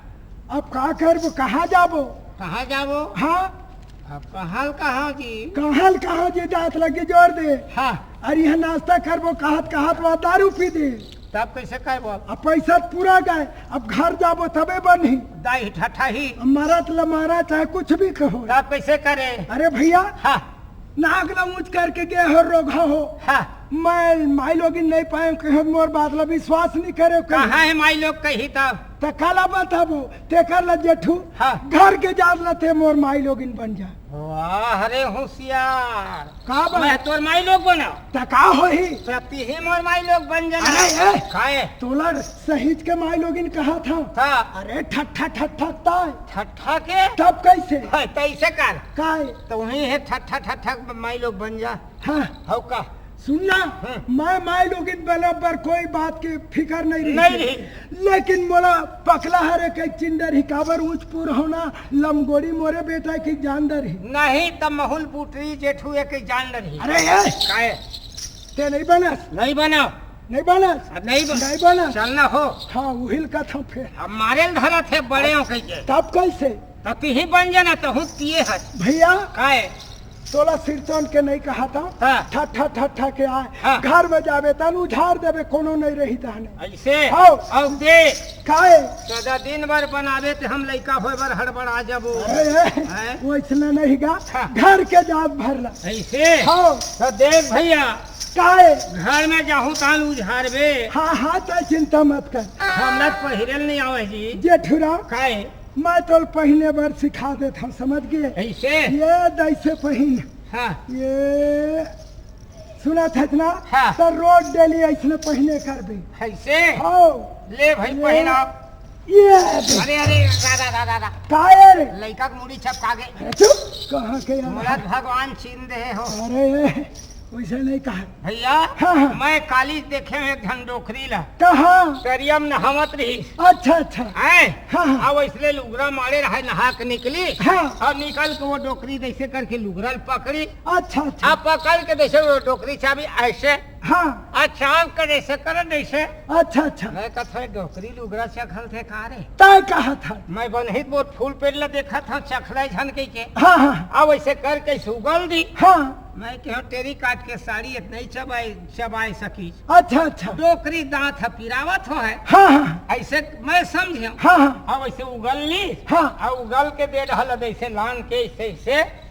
अब का करबो, कहाँ जाबो? कहाँ जाबो? हाँ। अब कहाँ ल कहाँ जी? कहाँ ल कहाँ जी, जात लगे जोर दे। हाँ। अरे, यहाँ नाश्ता करबो, कहत, कहत वहाँ दारू पी दे। तब कैसे करबो? अब पैसा पूरा गए, अब घर जाबो तबे बनही। दाई ठठाही। अब मरत ल मारा, चाहे कुछ भी कहो। तब कैसे करे? अरे भैया, हाँ। नाक ल ऊंच करके गे हो, रोगहा हो। हाँ। मैं माई लोगिन नहीं पाए, कहे मोर बात ल विश्वास नहीं करे, कहे। कहाँ है माई लोग कही तब? त काला बताबो, तेकर ल जेठू, हाँ। घर के जात ल ते मोर माई लोगिन बन जा। वाह रे होशियार। का बन? मैं तोर माई लोग बनाओ। त का होही? त तिही मोर माई लोग बन जाना। अरे, ए, काहे? तोला सहीज के माई लोगिन कहा था। हाँ। अरे, ठट्ठा, ठट्ठा, ताय। ठट्ठा के? तब कैसे? हाँ, तैसे कर। काहे? तो वही है, ठट्ठा, ठट्ठा के माई लोग बन जा। हाँ। हो का? सुनना, हाँ। मैं माई लोगिन बने बर कोई बात के फिकर नहीं रही। नहीं रही। लेकिन मोला पकला हर एक, एक चिंदर ही काबर ऊंच पुर होना, लमगोड़ी मोरे बेटा की जान दर ही। नहीं त महुल पुटरी जेठू एक जान दर ही। अरे ये! काहे? ते नहीं बनस? नहीं बना। नहीं बनस? अब नहीं बन-, नहीं बनस? चलना हो। हाँ, उहिल कथम फिर। अब मारे ल धरत है बड़े हो कह के। तब कैसे? तब तिही बन जाना, तहूँ तिये हस। भैया। काहे? तोला सिरचन के नहीं कहा था। हाँ। ठट्ठा, ठट्ठा के आए। हाँ। घर में जाबे तन उझार देबे, कोनो नहीं रही तहने। ऐसे? हाँ। अब दे। काहे? सदा दिन भर बनाबे ते हम लइका होए बर हड़बड़ा जाबो। अरे, हैं? वैसने नहीं गा। हाँ। घर के जात भरला। ऐसे? हाँ। तो देख भैया। काहे? घर में जाहूँ तहन उझारबे। हाँ, हाँ, तो चिंता मत कर। हमरा पहिरे ल नहीं आवे जी। जेठुरा। काहे? मैं तोल पहिने बर सिखा देत हूँ, समझ गए? ऐसे? ये दैसे पहिन। हाँ। ये सुना था ना? हाँ। तो रोज डेली ऐसने पहिने करबे। ऐसे? हाँ। ले भाई, ये, पहिना। ये दे। अरे, अरे, दादा, दादा, दादा। काहे रे? लइका के मुड़ी छपका गे। अरे चुप, कहाँ के यार? मोला भगवान छीन दे हो। अरे, वैसे नहीं कहा। भैया, हाँ, हाँ। मैं काली देखे हूँ एक झन डोकरी ला। कहाँ? तरिया में नहावत रही। अच्छा, अच्छा। हैं? हाँ, हाँ। अब इसलिए लुगरा मारे रहे, नहा के निकली। हाँ। और निकल के वो डोकरी जैसे करके लुगरा ल पकड़ी। अच्छा, अच्छा। अब पकड़ के जैसे वो डोकरी चाबी ऐसे। हाँ। अच्छा, अब करे से करे जैसे। अच्छा, अच्छा। मैं कहा, "थोड़े डोकरी लुगरा चखल थे का रे?" तय कहा था। मैं बनहित बहुत फूल पेड़ ला देखा था, चखलाई झन कह के। हाँ, हाँ। अब ऐसे करके सुगल दी। हाँ। मैं कहो, "टेरी काट के साड़ी इतना ही चबाई, चबाई सकी।" अच्छा, अच्छा। डोकरी दांत ह पिरावत हो है। हाँ, हाँ। ऐसे मैं समझे। हाँ, हाँ। अब ऐसे उगल ली। हाँ। और उगल के दे रहल है, ऐसे लान के ऐसे, ऐसे,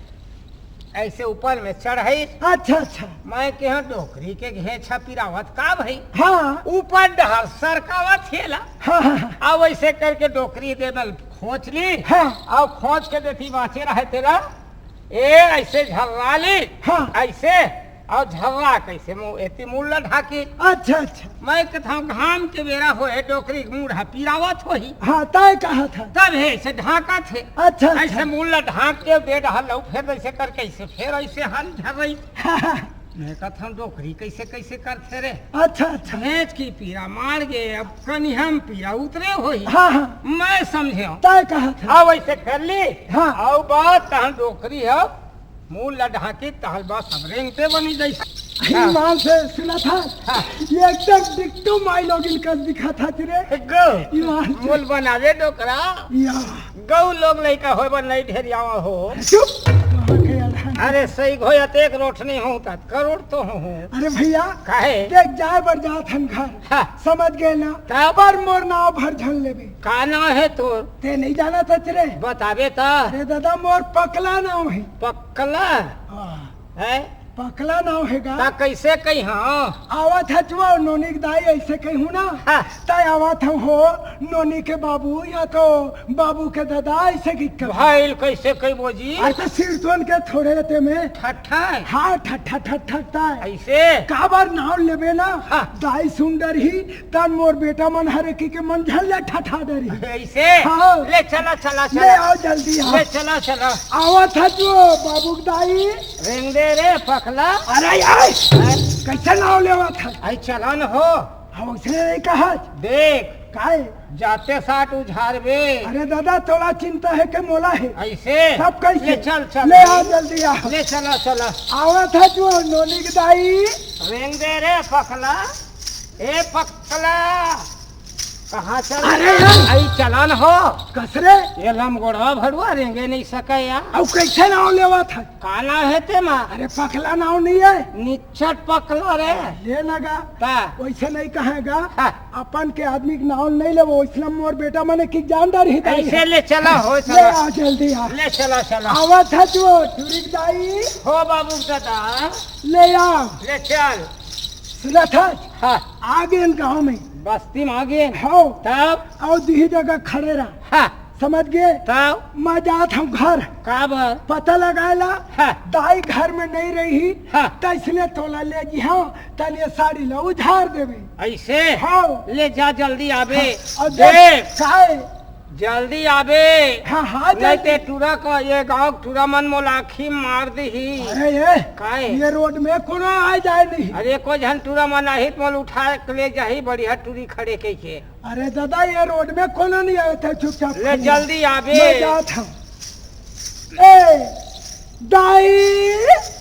ऐसे ऊपर में चढ़ाई। अच्छा, अच्छा। मैं कहो, "डोकरी के घेंच ह पिरावत का भाई?" हाँ। ऊपर डहर सरकावत हेला। हाँ, हाँ, हाँ। अब ऐसे करके डोकरी दे दल खोच ली। हाँ। और खोच के देती बाँचे रहे तेला। ए, ऐसे झर्रा ली, हाँ। ऐसे, और झर्रा कैसे मुँह, एती मुड़ ला ढाकी। अच्छा, अच्छा। मैं कथौं घाम के बेरा होए, डोकरी के मुड़ ह पिरावत होही। हाँ, तय कहा था। तब हे, ऐसे ढाका थे। अच्छा, अच्छा। ऐसे मुड़ ला ढाक के दे डहर लऊ, फिर ऐसे करके ऐसे, फिर ऐसे हल झर्रई। हाँ, हाँ। मैं कथौं डोकरी कैसे, कैसे करथे रे? अच्छा, अच्छा। भेंच की पीरा मार गे, अब कनिहा म पीरा उतरे होही। हाँ, हाँ। मैं समझे हूँ। तय कहा था। अब ऐसे कर ली। हाँ। अब बात तहन डोकरी हो, मुँह ला ढाकी तहल बस अब रेंगते बनी जैसे। हाँ। ईमान से सुना था। हाँ। ये एकदम डिट्टो माई लोगिन कस दिखा था रे। गौ। ईमान से। मोल बनावे डोकरा। या। गौ लोग लइका होए बर नहीं ढेरियावा हो। चुप। कहाँ के अड़हन। अरे सही घोय अतेक रोठनी हों ता करोड़ तो हों। अरे भैया, काहे? देख जाए बर जात हन घर। हाँ। समझ गए ना? तब? पर मोर नाव भर झन लेबे। का नाव है तोर? ते नहीं जाना था रे। बताबे ता। अरे दादा, मोर पकला नाव है। पकला? हाँ। है? पकला नाव हे गा। त कइसे कही? हाँ। आवत हच वो नोनी के दाई, अइसे कहूँ ना। हाँ। त आवत हँव हो नोनी के बाबू या तो बाबू के ददा, अइसे कहि के। भइल कइसे कहिबो जी? अरे त सिरतोन के थोड़े ते में। ठट्ठा हे? हाँ, ठट्ठा, ठट्ठा, ठट्ठा हे। अइसे? काबर नाव लेबे ना? हाँ। दाई सुन डरही, तन मोर बेटा मन हरे कहि के मन झन ले ठठा डरही। अइसे? हाँ। ले चला, चला, ले चला। आओ जल्दी आओ। ले चला, चला। आवत हच वो बाबू के दाई। रेंग दे रे पकला। अरे यार, हैं? कइसे नाव लेवत हच? अरे चला न हो। हम अइसने नइ कहत। देख। काय? जाते साट उझारबे। अरे दादा, तोला चिंता हे के मोला हे? अइसे? सब कइसे? ले चल, चल। ले आ, जल्दी आ। ले चला, चला। आवत हच वो नोनी के दाई। रेंग दे रे पकला। ए पकला, कहाँ चल? अरे यार। अरे चला न हो। कस रे? ये लमगोड़वा भड़ुआ रेंगे नइ सके यार। अउ कइसे नाव लेवत हच? का नाव हे ते मा? अरे पकला नाव नइ हे। निच्छट पकला रे। ले न गा। का? वइसे नइ कहे गा। हाँ। अपन के आदमी के नाव नइ लेबो, वइसने मोर बेटा मने कि जान डरही दाई। अइसे ले चला हो, ले चला। आ जल्दी आ। ले चला, चला। आवत हच वो टुरी के दाई। हो बाबू के ददा। ले आ। ले चल। सुनत हच? हाँ। आ गेन गाँव में। बस्ती में आ गेन? हाँ। तब? अउ दिही जगह खड़े रह। हाँ। समझ गे? तब? मैं जात हँव घर। काबर? पता लगाए ला। हाँ। दाई घर में नइ रही। हाँ। त इसने तोला ले जी, हाँ, तन ये साड़ी ला उझार देबे। अइसे? हाँ। ले जा, जल्दी आबे। हाँ। अउ देख। देख, काय? जल्दी आबे। हाँ, हाँ, नइ जल्दी। ते टूरा का, ये गाँव के टूरा मन मोला आँखी मार दिही। अरे ये, काय? ये रोड में कोनो आए जाए नहीं। अरे कोई झन टूरा मन आही त मोला उठा के ले जाही, बढ़िया टूरी खड़े कहिके। अरे दादा, ये रोड में कोनो नइ आवत हे, चुपचाप ले खड़ी जल्दी रह। आबे। मैं जात हँव। ए, दाई।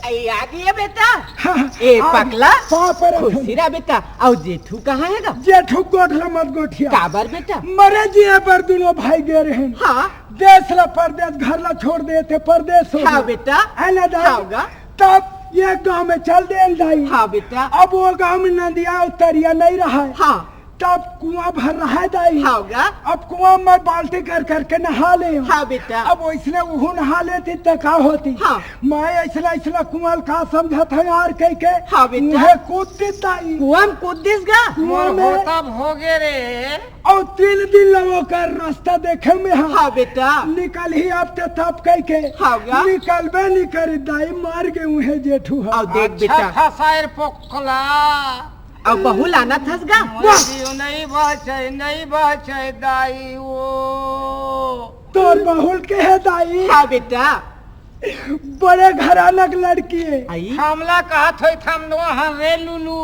अई, आ गे बेटा। हाँ, ए, आ गे। पकला। पाँव परत हँव। खुशी रह बेटा। अउ जेठू कहाँ हे गा? जेठू गोठ ला मत गोठिया। काबर बेटा? मरे जिए बर दूनों भाई गे रहेन। हाँ। देश ला परदेस, घर ला छोड़ दे ते परदेस हो हाँ गे। बेटा। हे ना दाई? हाँ गा। तब ये गाँव में चल देन दाई। हाँ बेटा। अब वो गाँव में नदिया अउ तरिया नइ रहय। हाँ। तब कुआँ भर रहय दाई। हाँ गा। अब कुआँ में बाल्टी कर कर के नहा ले। हाँ बेटा। अब वइसने उहू नहा लेती त का होती? हाँ। मैं अइसना, अइसना कुआँ ल का समझत हँव यार कहिके। हाँ बेटा। उहें कूद दिस दाई। कुआँ में कूद दिस गा? कुआँ में। होता भोगे रे। अउ तीन दिन ले ओकर रस्ता देखे में हाँ। हाँ बेटा। निकलही अब ते तब कहिके। हाँ गा। निकलबे नइ करिस दाई, मर गे उहें जेठू ह। अउ देख अच्छा बेटा। फसायर पोकला। अउ बहू लानत हस गा? मोर वाह। जीव नइ बाँचय, नइ बाँचय दाई वो। तोर बहू ल के हे दाई? हाँ बेटा। बड़े घराना के लड़की हे। अई? हमला कहत होई थम नोहन रे लुलू।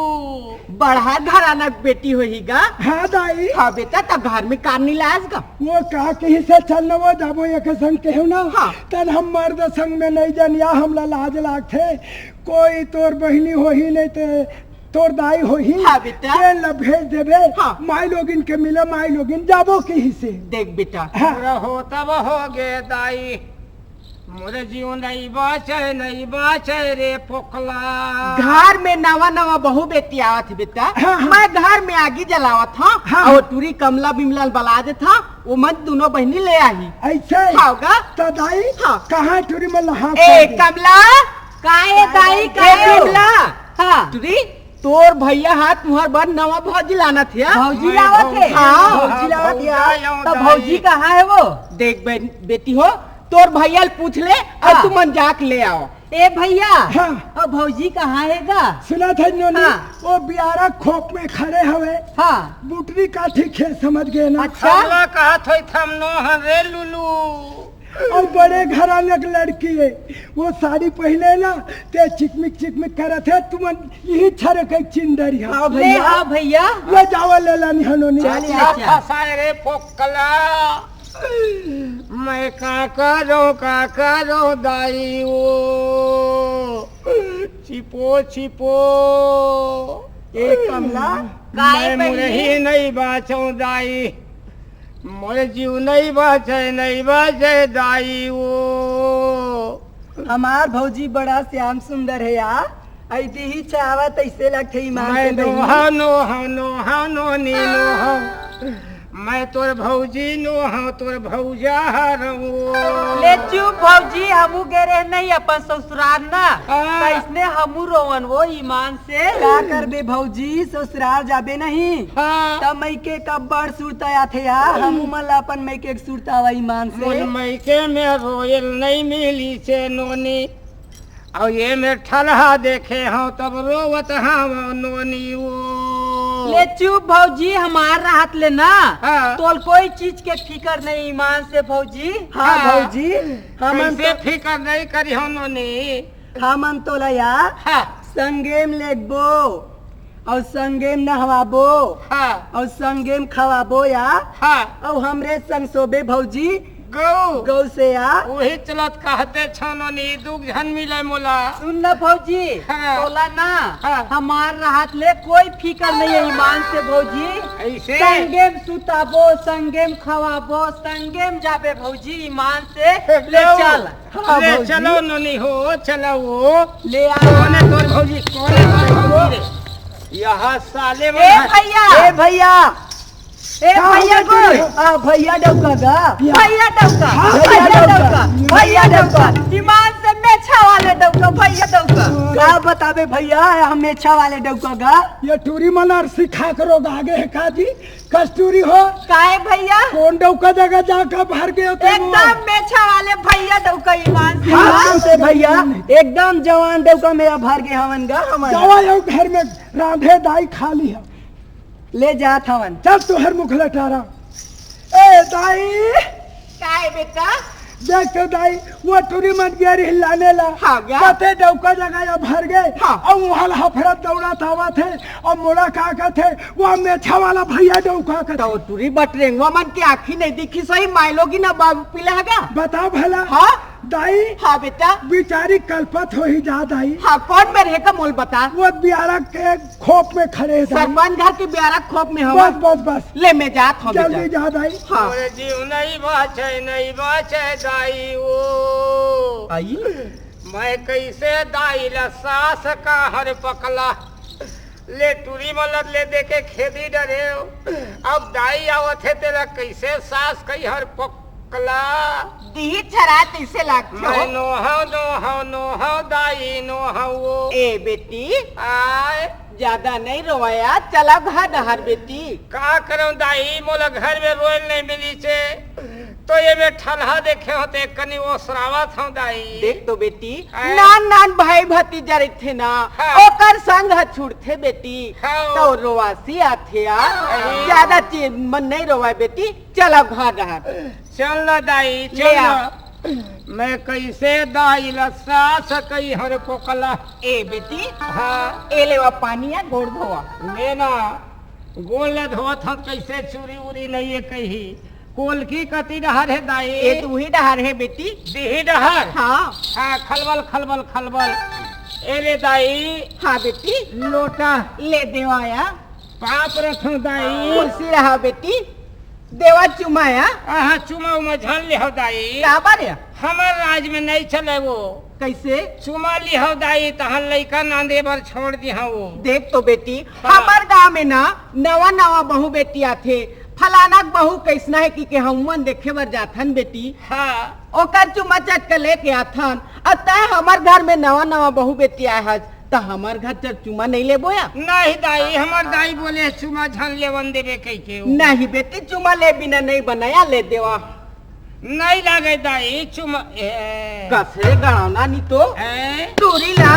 बड़हर घराना के बेटी होही गा? हाँ दाई। हाँ बेटा, त घर में काम नइ लायस गा? वो का कहिस हे चल न वो जाबो एक संग केहेंव ना। हाँ। तन हम मर्द संग में नइ जनिया, हमला लाज लागथे। कोई तोर बहिनी होही नइ ते तोर दाई होही, हाँ बेटा। तेन ला भेज देबे। हाँ। माई लोगिन के मिले, माई लोगिन जाबो कहिस हे। देख बेटा। हाँ। पूरा हो तब हो गे दाई, मोर जीव नइ बाँचय, नइ बाँचय रे पोकला। घर में नवा नवा बहू बेटी आवत हे बेटा, हाँ, हाँ। मैं घर में आगी जलावत हँव, हाँ, अउ हाँ। टूरी कमला बिमला ल बला देत हँव, वो मन दूनों बहिनी ले आही। अइसे? हाँ गा। त दाई, हाँ। कहाँ टूरी मन ला हाथ ए, दे? कमला, का ए दाई, ए, का ए? कमला। हाँ। टूरी, तोर भइया ह तुँहर बर नवा भौजी लानत हे। भौजी लावत हे? हाँ। भौजी लावत हे। त भौजी कहाँ हे वो? देख बे-, बेटी हो, तोर भइया ल पूछ ले अउ हाँ। तुमन जाके ले आओ। ए भइया, हाँ। अउ भौजी कहाँ हे गा? सुनत हस नोनी, हाँ। वो बियारा खोप में खड़े हवे। हाँ। बुटरी काठी खेत समझ गे ना। अच्छा। हमला कहत होई थम नोहन रे लुलू। अउ बड़े घराना के लड़की हे, वो साड़ी पहिने ना, ते चिकमिक चिकमिक करत हे, तुमन इही छरक के चिंदरी हा। हाँ ले भइया। हाँ भइया। ले जावा, ले लानी हनोनी। चल, अच्छा, चल। फसाए रे पोकला। मैं का करों, का करों दाई वो। छिपो, छिपो। ए कमला, काय मैं बहिनी? मुरही नइ बाँचों दाई। मोर जीव नइ बाँचय, नइ बाँचय दाई वो। हमार भौजी बड़ा श्याम सुंदर हे यार, अइती ही चाहवत अइसे लगथे ईमान से मैं बहिनी। नोहा, नोहा, नोहा, नोनी, नोहा। मैं तोर भौजी नो हंव, तोर भौजा हरंव वो। ले चुप भौजी, हमू गे रहेन नहीं अपन ससुराल ना। हाँ। त अइसने हमू रोवन वो ईमान से। का करबे भौजी, ससुराल जाबे नहीं? हाँ। त मइके के अब्बड़ सुरता आथे यार, हमू मन ला अपन मइके के सुरता आवा ईमान से। मोर मइके में रोयल नहीं मिलिसे नोनी। अउ ये मेर ठलहा देखे हंव तब रोवत हंव नोनी वो। ले चुप भौजी, हमार रहत ले ना, हाँ। तोल कोई चीज के फिकर नहीं ईमान से भौजी। हाँ हाँ। भौजी, हमन कइसे तो फिकर नहीं करिहंव नोनी? हमन तोला यार हाँ। संगे म लेगबो, अउ संगे म नहवाबो, हाँ। अउ संगे म खवाबो या, हाँ। अउ हमरे संग सोबे भौजी, गऊ। गऊ से या। उही चलत कहते छनो नी, दुख झन मिले मोला। सुन न भौजी, हाँ। तोला ना, हाँ। हमार रहत ले कोई फिकर नहीं है ईमान से भौजी। अइसे? संगे म सुताबो, संगे म खवाबो, संगे म जाबे भौजी ईमान से। ले गऊ। चल। हाँ, ले भौजी। चलो नोनी हो, चलो वो। ले आ। कोने तोर भौजी, कोने तोर भौजी रे? यहाँ साले ए भैया। ए भैया। ए का भैया हो गया? आ, भैया डौका गा। भैया डौका, हाँ, भैया भैया डौका, डौका। भैया डौका। ईमान से मेछा वाले डौका, भैया डौका। का बताबे भैया, हम मेछा वाले डौका गा। ये टूरी मन अरसी खा के रोगा गे हे का जी? कस्तूरी हो। काहे भैया? कोन डौका जगह जाके भर गए होते वो? एकदम मेछा वाले भैया डौका ईमान से। हाँ, से भैया, एकदम जवान डौका मेरा भर गए हवन गा हमन। जावा यो घर में रांधे दाई खाली है। ले जात हवन। चल तोहर मुख लटारा। ए दाई। काहे बेटा? देख तो दाई, वो टूरी मन गे रही लाने ला। हाँ, गा। कते डौका जगह या भर गए। हाँ। अउ वहाँ ला हफरत दौड़त आवत हे। अउ मोला का कहत हे, वो मेछा वाला भैया डौका कहत हे। तो टूरी बटरेंगवा मन के आँखी नहीं दिखी सही, मायलोगी ना बाबू पिला गा। बता भला। हाँ? दाई। हाँ बेटा। बिचारी कलपत होही जा दाई। हाँ, कोन मेर हे का मोल बता। वो बियारा के खोप में खड़े हे दाई। सरपंच घर के बियारा खोप में हवा। बस, बस, बस। ले मैं जात हंव जल्दी बेटा। जा दाई। हाँ। मोर जीव नहीं बाचे, नहीं बाचे दाई वो। आई? मैं कइसे दाई ला सास का हर पकला। ले टूरी मन ला ले देके खेदी डरेंव। अब दाई आवत हे तेला कइसे सास कई हर पकला। दिही छरा तइसे लागथे। मैं नोहंव, नोहंव, नोहंव दाई, नोहंव वो। ए बेटी। आय। ज्यादा नहीं रोवय, चला घर डहर बेटी। का करंव दाई, मोला घर में रोयल नहीं मिलिसे, तो ये में ठलहा देखे हों ते कनी ओसरावत हंव दाई। देख तो बेटी, आय। नान नान भाई भतीजा रहिथे ना, हाँ। ओकर संग ह छुड़थे बेटी, हाँ। तो रोवासी आथे यार। अरे। ज्यादा चीज मन नहीं रोवय बेटी, चला घर डहर। चल ना दाई, ले चल आ। ना। मैं कइसे दाई ला सास कई हर पकला। ए बेटी, हाँ। ए लेवा पानी या गोड़ धोवा। ले ना, गोड़ ले धोवत हंव कइसे चूरी उरी नहीं है कहीं। कोलकी कती डहर हे दाई? ए दुही डहर हे बेटी। दिही डहर? हाँ। हाँ, खलबल, खलबल, खलबल। ए ले दाई। हाँ बेटी। लोटा। ले देवा या। पाप रखंव दाई। खुशी रहा बेटी। देवा चुमा या। आहा, चुमा उमा झन लेहव दाई। काबर या? हमर राज में नहीं चले वो। कइसे? चुमा लिहव दाई, तहन लइका नांदे बर छोड़ दिहव वो। देख तो बेटी, हाँ। हमर गांव में ना नवा नवा बहू बेटी आथे, फलाना के बहू कइसना हे कि के हमन देखे बर जाथन बेटी। हाँ। ओकर चुमा चटका लेके आथन, अउ तैं हमर घर में नवा नवा बहू बेटी आए हस, त हमर घर जब चुमा नहीं लेबो या? नहीं दाई, हमर दाई बोले चुमा झन लेवन देबे कहिके। नहीं बेटी, चुमा ले बिना नहीं बनय या, ले देवा। नहीं लागे दाई, चुमा, ए। कस रे गड़ौना नी तो। ए। टूरी ला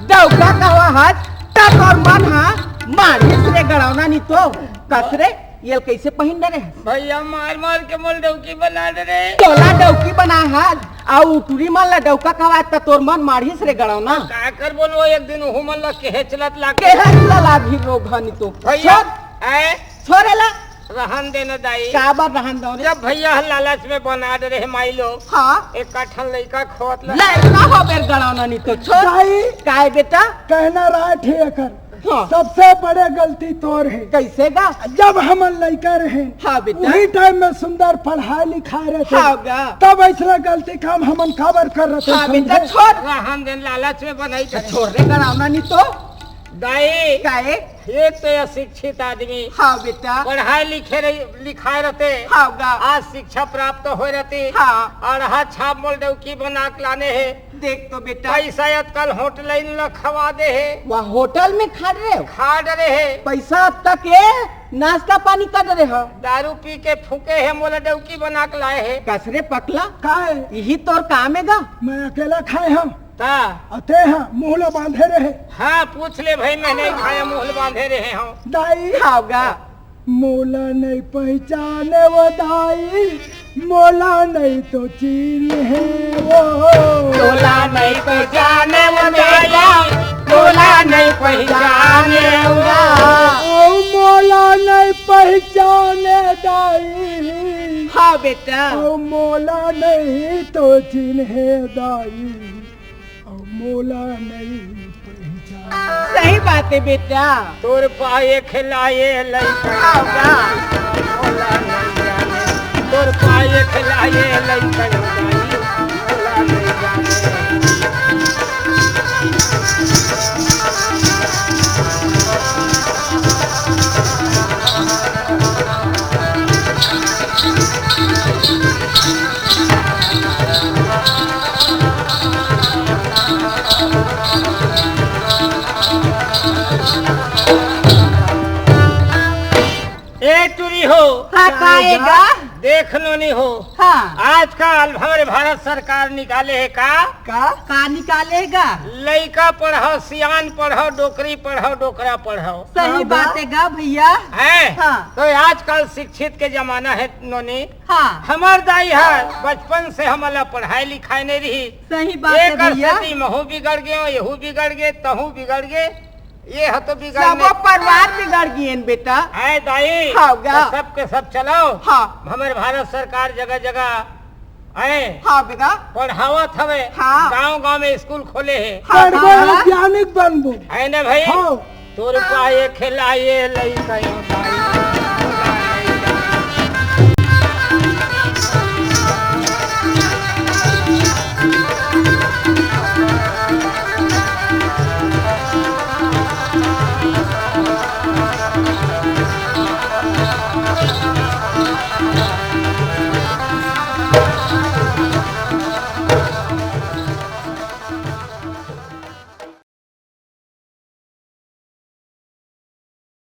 डौका कहवा हस, त तोर मन हा मारिस रे गड़ौना नी तो। कस रे, ये ल कइसे पहिन डरे हस? भैया मार मार के मोल डौकी बना दे रे। तोला डौकी बना हस, अउ टूरी मन ला डौका कहवा त तोर मन मारिस रे गड़ौना। का कर बोलो, एक दिन ओहू मन ला केहे चलत लाग। केहे चला भी रोग हा नी तो। भैया, छोड़। ए। छोड़ एला। रहन दे ना दाई। काबर रहन दो रे? जब भैया ह लालच में बना दे रहे माई लोग। हाँ। एक ठन लइका खोत ला। लइका हो बेर गड़ौना नी तो छोड़। दाई। काय बेटा? कहना राइट हे एकर। हाँ। सबसे बड़े गलती तोर हे। कइसे गा? जब हमन लइका रहे, हाँ बेटा। उही टाइम में सुंदर पढ़ाई लिखाई रहे थे। हाँ गा। तब अइसना गलती काम हमन काबर कर रहे थे, हाँ बेटा, समझे? छोड़। रहन दे, लालच में बनाई करे। छोड़ रे गड़ौना नी तो। दाई, काहे? ये तो अशिक्षित आदमी। हाँ बेटा। पढ़ाए लिखे रही, लिखाए रहते। हाँ गा। आज शिक्षा प्राप्त होए रहती। हाँ। अड़हा छाप मोल डौकी बना के लाने हे। देख तो बेटा। पैसा अतकल होटल ला खवा दे हे। वह होटल में खा रहे हो? खा डरे हे। पैसा अब तक ये नाश्ता पानी कर रहे हो? दारू पी के फूके हे, मोला डौकी बना के लाए हे। कसरे पकला? का है? यही तोर काम है गा? मैं अकेला खाए हूँ। ता? अते हाँ, मुँह ला बांधे रहे। हाँ, पूछ ले भाई, मैं नहीं खाया, मुँह ला बांधे रहे हूँ। दाई। खाओगा? मोला नहीं पहचाने वो दाई, मोला नहीं तो चिन्हे वो। मोला नहीं पहचाने वो दाई, मोला नहीं पहचाने वो। ओ मोला नहीं पहचाने दाई। हाँ बेटा। ओ मोला नहीं तो चिन्हे दाई। अउ मोला नहीं पहचान। सही बात है बेटा। तोर पाए खिलाए लइका। हाँ, का? मोला नहीं जाने। तोर पाए खिलाए लइका। मोला नहीं जाने। ए टुरी हो। हाँ, का ए गा? देख नोनी हो। हाँ। आजकल हमरे भारत सरकार निकाले हे का? का? का निकाले गा? लइका पढ़ाओ, सियान पढ़ाओ, डोकरी पढ़ाओ, डोकरा पढ़ाओ। सही हाँ, बात गा। है गा भैया। है? हाँ। तो आजकल शिक्षित के जमाना है नोनी। हाँ। हमर दाई हर बचपन से हमला पढ़ाए लिखाए नहीं रही। सही बात है एकर भैया। सेती महू बिगड़ गयो, यहू बिगड़ गे, तहू बिगड़ गे। ये ह तो बिगड़ सबो गे। परिवार बिगड़ गियन बेटा। आए दाई, हाँ गा। तो सबके सब चलाओ। हाँ। हमर भारत सरकार जगह जगह आए। हाँ बेटा। पढ़ावत हवे। हाँ। गांव गांव में स्कूल खोले हे। हाँ, पढ़बो हाँ, हाँ। वैज्ञानिक बनबो। है ना भाई? हाँ। तोर पाए खिलाए लइका यो दाई।